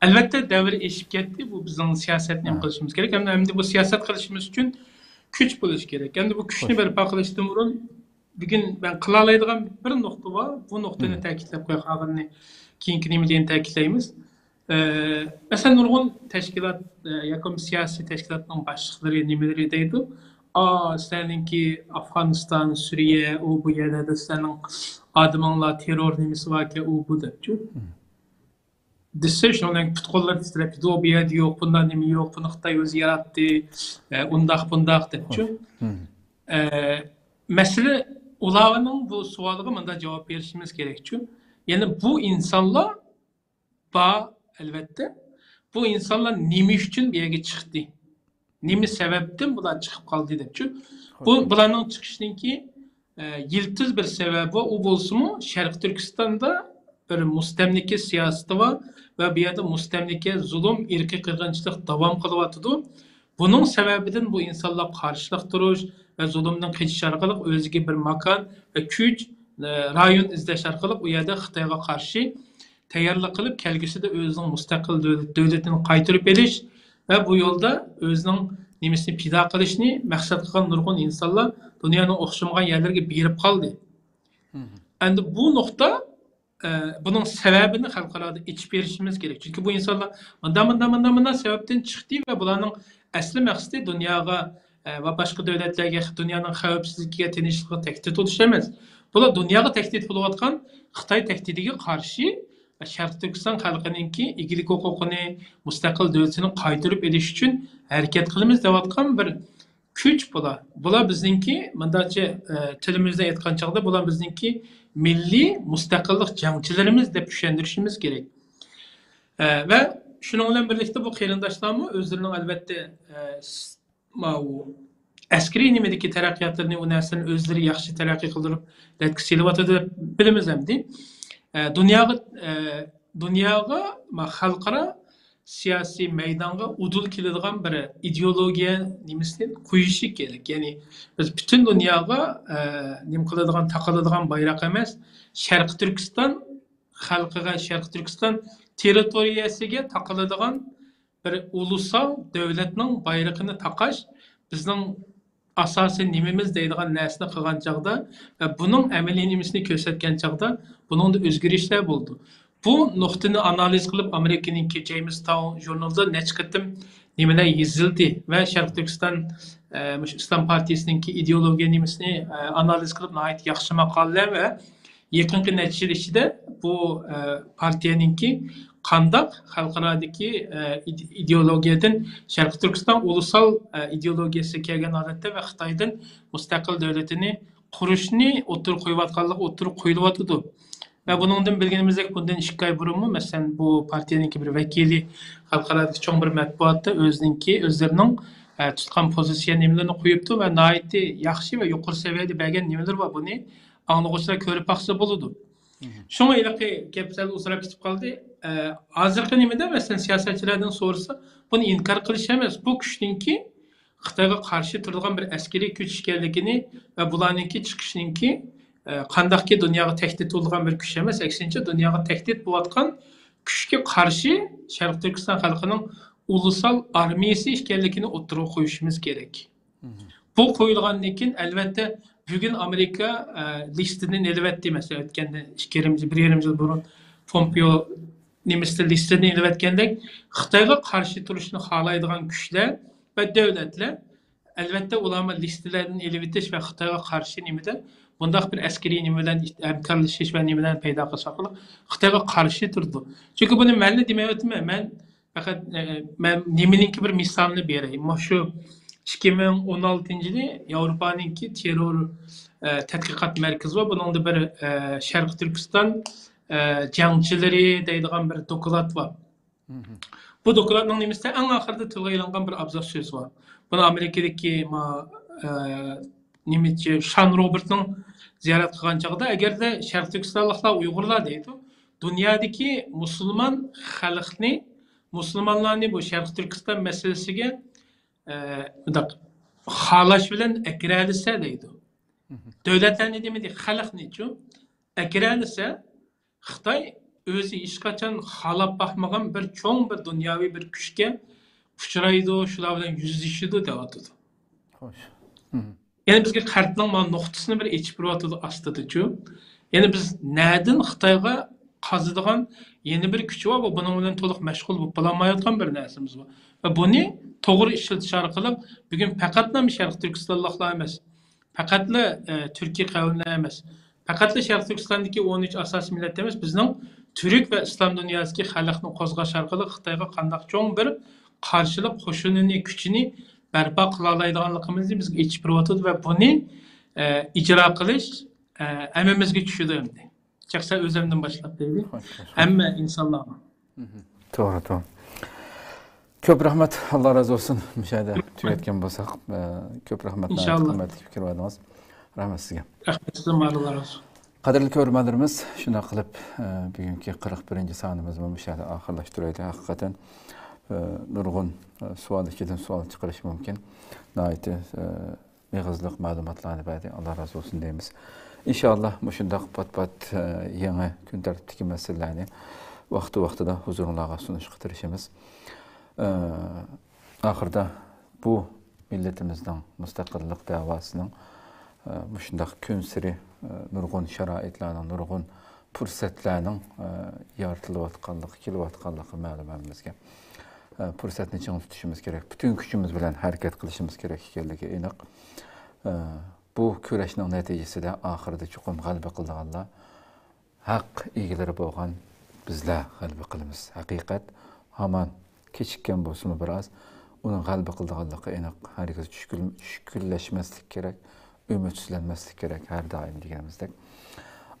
ئەلۋەتتە، دەۋر ئېشىپ كەتتى. بۇ بىزنىڭ سىياسەت نېمە قىلىشىمىز كېرەك. ئەمدى، ئەمدى بۇ سىياسەت قىلىشىمىز ئۈچۈن كۈچ بولۇشى كېرەك. ئەمدى بۇ كۈچنى بەرپا قىلىشتىن بۇرۇن، بۈگۈن مەن قىلالايدىغان بىر نۇقتا بار. بۇ نۇقتىنى تەكىتلەپ قوياي، قالغىنىنى كېيىنكى نېمىدە يەنە تەكىتلەيمىز. ئە، مەسىلەن، نۇرغۇن تەشكىلات، ئە، ياكى سىياسىي تەشكىلاتنىڭ باشلىقلىرى نېمىلىرى دەيدۇ؟ «ئا، سىلەرنىڭكى ئافغانىستان، سۈرىيە، ئۇ بۇ يەرلەردە سىلەرنىڭ ئادىمىڭلار تېررور نېمىسى باركەن، ئۇ بۇ» دەپچۇ. دېسە، شۇنىڭ بىلەن پۇت-قوللىرى تىترەپ كېتىدۇ، «بۇ يەردە يوق، بۇنداق نېمە يوق، بۇنى خىتاي ئۆزى ياراتتى، ئە، ئۇنداق، بۇنداق» دەپچۇ. ئە، مەسىلە ئۇلارنىڭ بۇ سوئالىغا مۇنداق جاۋاب بېرىشىمىز كېرەكچۇ. يەنى بۇ ئىنسانلار بار، ئەلۋەتتە. بۇ ئىنسانلار نېمە ئۈچۈن بۇ يەرگە چىقتى؟ نېمە سەۋەبتىن بۇلار چىقىپ قالدى دەپچۇ. بۇ، بۇلارنىڭ چىقىشىنىڭكى، ئە، يىلتىز بىر سەۋەبى بار. ئۇ بولسىمۇ، شەرقىي تۈركىستاندا بىر مۇستەملىكە سىياسىتى بار ۋە بۇ يەردە مۇستەملىكە، زۇلۇم، ئىرقىي قىرغىنچىلىق داۋام قىلىۋاتىدۇ. بۇنىڭ سەۋەبىدىن بۇ ئىنسانلار قارشىلىق تۇرۇش ۋە زۇلۇمدىن قېچىش ئارقىلىق ئۆزىگە بىر ماكان ۋە كۈچ، ئە، رايون ئىزدەش ئارقىلىق ئۇ يەردە خىتايغا قارشى تەييارلىق قىلىپ، كەلگۈسىدە ئۆزىنىڭ مۇستەقىل دۆلىتىنى قايتۇرۇپ ئېلىش ۋە بۇ يولدا ئۆزىنىڭ نېمىسىنى پىدا قىلىشنى مەقسەت قىلغان نۇرغۇن ئىنسانلار دۇنيانىڭ ئوخشىمىغان يەرلىرىگە بېرىپ قالدى. ئەمدى بۇ نۇقتا، ئە، بۇنىڭ سەۋەبىنى خەلقئارادا ئېچىپ بېرىشىمىز كېرەك. چۈنكى بۇ ئىنسانلار مۇنداق، مۇنداق، مۇنداق، مۇنداق سەۋەبتىن چىقتى ۋە بۇلارنىڭ ئەسلى مەقسىتى دۇنياغا، ئە، ۋە باشقا دۆلەتلەرگە، دۇنيانىڭ خەۋپسىزلىكىگە، تىنچلىقىغا تەھدىت بولۇش ئەمەس. بۇلار دۇنياغا تەھدىت بولۇۋاتقان خىتاي تەھدىتىگە قارشى شەرقىي تۈركىستان خەلقىنىڭكى ئىگىلىك ھوقۇقىنى، مۇستەقىل دۆلىتىنى قايتۇرۇپ ئېلىش ئۈچۈن ھەرىكەت قىلىمىز دەۋاتقان بىر كۈچ بۇلار. بۇلار بىزنىڭكى، مۇنداقچە، ئە، تىلىمىزدا ئېيتقان چاغدا، بۇلار بىزنىڭكى مىللىي مۇستەقىللىق جەڭچىلىرىمىز دەپ چۈشەندۈرۈشىمىز كېرەك. ئە، ۋە شۇنىڭ بىلەن بىرلىكتە بۇ قېرىنداشلارمۇ ئۆزلىرىنىڭ، ئەلۋەتتە، ئە، س-، ماۋۇ ئەسكىرىي نېمىدىكى تەرەققىياتلىرىنى، ئۇ نەرسىلەرنى ئۆزلىرى ياخشى تەرەققىي قىلدۇرۇپ، رەتكە سېلىۋاتىدۇ دەپ بىلىمىز ئەمدى. ئە، دۇنياغا، ئە، دۇنياغا، ما، خەلقئارا سىياسىي مەيدانغا ئۇدۇل كېلىدىغان بىر ئىدېئولوگىيە نېمىسىنى قويۇشى كېرەك. يەنى بىز پۈتۈن دۇنياغا، ئە، نېمە قىلىدىغان، تاقىلىدىغان بايراق ئەمەس، شەرقىي تۈركىستان خەلقىگە، شەرقىي تۈركىستان تېررىتورىيەسىگە تاقىلىدىغان بىر ئۇلۇسال دۆلەتنىڭ بايرىقىنى تاقاش بىزنىڭ ئاساسىي نېمىمىز دەيدىغان نەرسىنى قىلغان چاغدا ۋە بۇنىڭ ئەمەلىي نېمىسىنى كۆرسەتكەن چاغدا بۇنىڭدا ئۆزگىرىشلەر بولىدۇ. بۇ نۇقتىنى ئانالىز قىلىپ، ئامېرىكىنىڭكى جېيمىس تاون ژۇرنىلىدا نەچچە قېتىم نېمىلەر يېزىلدى ۋە شەرقىي تۈركىستان، ئە، مۇشۇ ئىسلام پارتىيىسىنىڭكى ئىدېئولوگىيە نېمىسىنى، ئە، ئانالىز قىلىپ، ناھايىتى ياخشى ماقالىلەر ۋە يېقىنقى نەچچە يىل ئىچىدە بۇ، ئە، پارتىيەنىڭكى قانداق خەلقئارادىكى، ئە، ئىد-، ئىدېئولوگىيەدىن شەرقىي تۈركىستان ئۇلۇسال، ئە، ئىدېئولوگىيەسىگە كەلگەن ھالەتتە ۋە خىتايدىن مۇستەقىل دۆلىتىنى قۇرۇشنى ئوتتۇرىغا قويۇۋاتقانلىقى ئوتتۇرىغا قويۇلۇۋاتىدۇ. ۋە بۇنىڭدىن بىلگىنىمىزدەك، بۇندىن ئىككى ئاي بۇرۇنمۇ، مەسىلەن، بۇ پارتىيەنىڭكى بىر ۋەكىلى خەلقئارادىكى چوڭ بىر مەتبۇئاتتا ئۆزىنىڭكى، ئۆزلىرىنىڭ، ئە، تۇتقان پوزىتسىيە نېمىلىرىنى قويۇپتۇ ۋە ناھايىتى ياخشى ۋە يۇقىرى سەۋىيەدە بەرگەن نېمىلىرى بار. بۇنى ئاڭلىغۇچىلار كۆرۈپ باقسا بولىدۇ. شۇڭا ھېلىقى گەپ سەل ئۇزىراپ كېتىپ قالدى. ئە، ھازىرقى نېمىدە، مەسىلەن، سىياسەتچىلەردىن سورىسا، بۇنى ئىنكار قىلىش ئەمەس، بۇ كۈچنىڭكى خىتايغا قارشى تۇرىدىغان بىر ئەسكىرىي كۈچ ئىكەنلىكىنى ۋە بۇلارنىڭكى چىقىشىنىڭكى، ئە، قانداقكى دۇنياغا تەھدىت بولىدىغان بىر كۈچ ئەمەس، ئەكسىنچە، دۇنياغا تەھدىت بولۇۋاتقان كۈچكە قارشى شەرقىي تۈركىستان خەلقىنىڭ ئۇلۇسال ئارمىيەسى ئىكەنلىكىنى ئوتتۇرىغا قويۇشىمىز كېرەك. بۇ قويۇلغاندىن كېيىن، ئەلۋەتتە، بۈگۈن ئامېرىكا، ئە، لىستىدىن ئېلىۋەتتى، مەسىلەن، ئۆتكەندە ئىككى يېرىم يىل، بىر يېرىم يىل بۇرۇن پومپېئو نېمىسنى لىستىدىن ئېلىۋەتكەندەك، خىتايغا قارشى تۇرۇشنى خالايدىغان كۈچلەر ۋە دۆلەتلەر، ئەلۋەتتە، ئۇلارمۇ لىستىلەردىن ئېلىۋېتىش ۋە خىتايغا قارشى نېمىدە، بۇنداق بىر ئەسكىرىي نېمە بىلەن ھەمكارلىشىش ۋە نېمىلەرنى پەيدا قىلىش ئارقىلىق خىتايغا قارشى تۇرىدۇ. چۈنكى بۇنى مەنلا دېمەيۋاتىمەن، مەن پەقەت، ئە، مەن نېمىنىڭكى بىر مىسالىنى بېرەي. مۇشۇ ئىككى مىڭ ئون ئالتىنچى يىلى ياۋروپانىڭكى تېررور، ئە، تەتقىقات مەركىزى بار. بۇنىڭدا بىر، ئە، شەرقىي تۈركىستان، ئە، جەڭچىلىرى دەيدىغان بىر دوكلات بار. بۇ دوكلاتنىڭ نېمىسىدە ئەڭ ئاخىرىدا تىلغا ئېلىنغان بىر ئابزاس سۆز بار. بۇنى ئامېرىكىدىكى ما-، ئە، نېمىچى شان روبېرتنىڭ زىيارەت قىلغان چېغىدا، ئەگەردە شەرقىي تۈركىستانلىقلار ئۇيغۇرلار دەيدۇ، دۇنيادىكى مۇسۇلمان خەلقنى، مۇسۇلمانلارنى بۇ شەرقىي تۈركىستان مەسىلىسىگە، ئە، مۇنداق خالاش بىلەن ئەكىرەلىسە دەيدۇ. دۆلەتلەرنى دېمىدى، خەلقنىچۇ ئەكىرەلىسە، خىتاي ئۆزى ھېچقاچان خالاپ باقمىغان بىر چوڭ بىر دۇنياۋى بىر كۈچكە ئۇچرايدۇ، شۇلار بىلەن يۈزلىشىدۇ دەۋاتىدۇ. خوش. يەنى بىزگە قەرتنىڭ مانا نۇقتىسىنى بىر ئېچىپ بېرىۋاتىدۇ ئاستىدىچۇ. يەنى بىز نەدىن خىتايغا قازىدىغان يەنە بىر كۈچ بار، بۇ بۇنىڭ بىلەن تولۇق مەشغۇل بولۇپ بولالمايۋاتقان بىر نەرسىمىز بار. ۋە بۇنى توغرا ئىشلىتىش ئارقىلىق بۈگۈن پەقەتلا شەرقىي تۈركىستانلىقلار ئەمەس، پەقەتلا، ئە، تۈركىي قەۋملەر ئەمەس، پەقەتلا شەرقىي تۈركىستاندىكى ئون ئۈچ ئاساسىي مىللەت ئەمەس، بىزنىڭ تۈرك ۋە ئىسلام دۇنياسىدىكى خەلقنى قوزغاش ئارقىلىق خىتايغا قانداق چوڭ بىر قارشىلىق قوشۇنىنى، كۈچىنى بەرپا قىلالايدىغانلىقىمىزنى بىزگە ئېچىپ بېرىۋاتىدۇ ۋە بۇنى، ئە، ئىجرا قىلىش، ئە، ھەممىمىزگە چۈشىدۇ ئەمدى. شەخسەن ئۆزۈمدىن باشلاپ دەيلى. خوش، خوش. ھەممە ئىنسانلارغا. توغرا، توغرا. كۆپ رەھمەت، ئاللا رازى بولسۇن. مۇشۇ يەردە تۈگەتكەن بولساق، ئە، كۆپ رەھمەت، ناھايىتى ئىنشاللا. قىممەتلىك پىكىر بەردىڭىز. رەھمەت سىزگە. رەھمەت سىزگە، ئاللا رازى بولسۇن. قەدىرلىك كۆرۈرمەنلىرىمىز، شۇنداق قىلىپ، ئە، بۈگۈنكى قىرىق بىرىنچى سانىمىزمۇ مۇشۇ يەردە ئاخىرلاشتۇرايلى. ھەقىقەتەن، ئە، نۇرغۇن، ئە، سوئال ئىچىدىن سوئال چىقىرىشى مۇمكىن. ناھايىتى، ئە، مېغىزلىق مەلۇماتلارنى بەردى. ئاللا رازى بولسۇن دەيمىز. ئىنشائاللا مۇشۇنداق پات-پات، ئە، يېڭى كۈن تەرتىپتىكى مەسىلىلەرنى ۋاقتى-ۋاقتىدا ھۇزۇرۇڭلارغا سۇنۇشقا تىرىشىمىز. ئە، ئاخىرىدا بۇ مىللىتىمىزنىڭ مۇستەقىللىق دەۋاسىنىڭ، ئە، مۇشۇنداق كۈنسېرى، ئە، نۇرغۇن شارائىتلارنىڭ، نۇرغۇن پۇرسەتلەرنىڭ، ئە، يارىتىلىۋاتقانلىقى، كېلىۋاتقانلىقى مەلۇم ھەممىمىزگە. ئە، پۇرسەتنى چىڭ تۇتۇشىمىز كېرەك، پۈتۈن كۈچىمىز بىلەن ھەرىكەت قىلىشىمىز كېرەك ئىكەنلىكى ئېنىق. ئە، بۇ كۈرەشنىڭ نەتىجىسىدە ئاخىرىدا چوقۇم غەلىبە قىلىدىغانلار ھەق ئىگىلىرى بولغان بىزلەر غەلىبە قىلىمىز. ھەقىقەت ھامان كېچىككەن بولسىمۇ بىراز، ئۇنىڭ غەلىبە قىلىدىغانلىقى ئېنىق. ھەرگىز چۈشكۈن-، چۈشكۈنلەشمەسلىك كېرەك، ئۈمىدسىزلەنمەسلىك كېرەك، ھەر دائىم دېگىنىمىزدەك.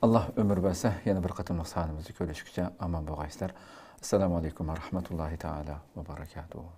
ئاللا ئۆمۈر بەرسە، يەنە بىر قېتىملىق سانىمىزدا كۆرۈشكۈچە ئامان بولغايسىلەر. ئەسسالامۇ ئەلەيكۇم ۋە رەھمەتۇللاھى تائالا ۋە بەرەكاتۇھۇ.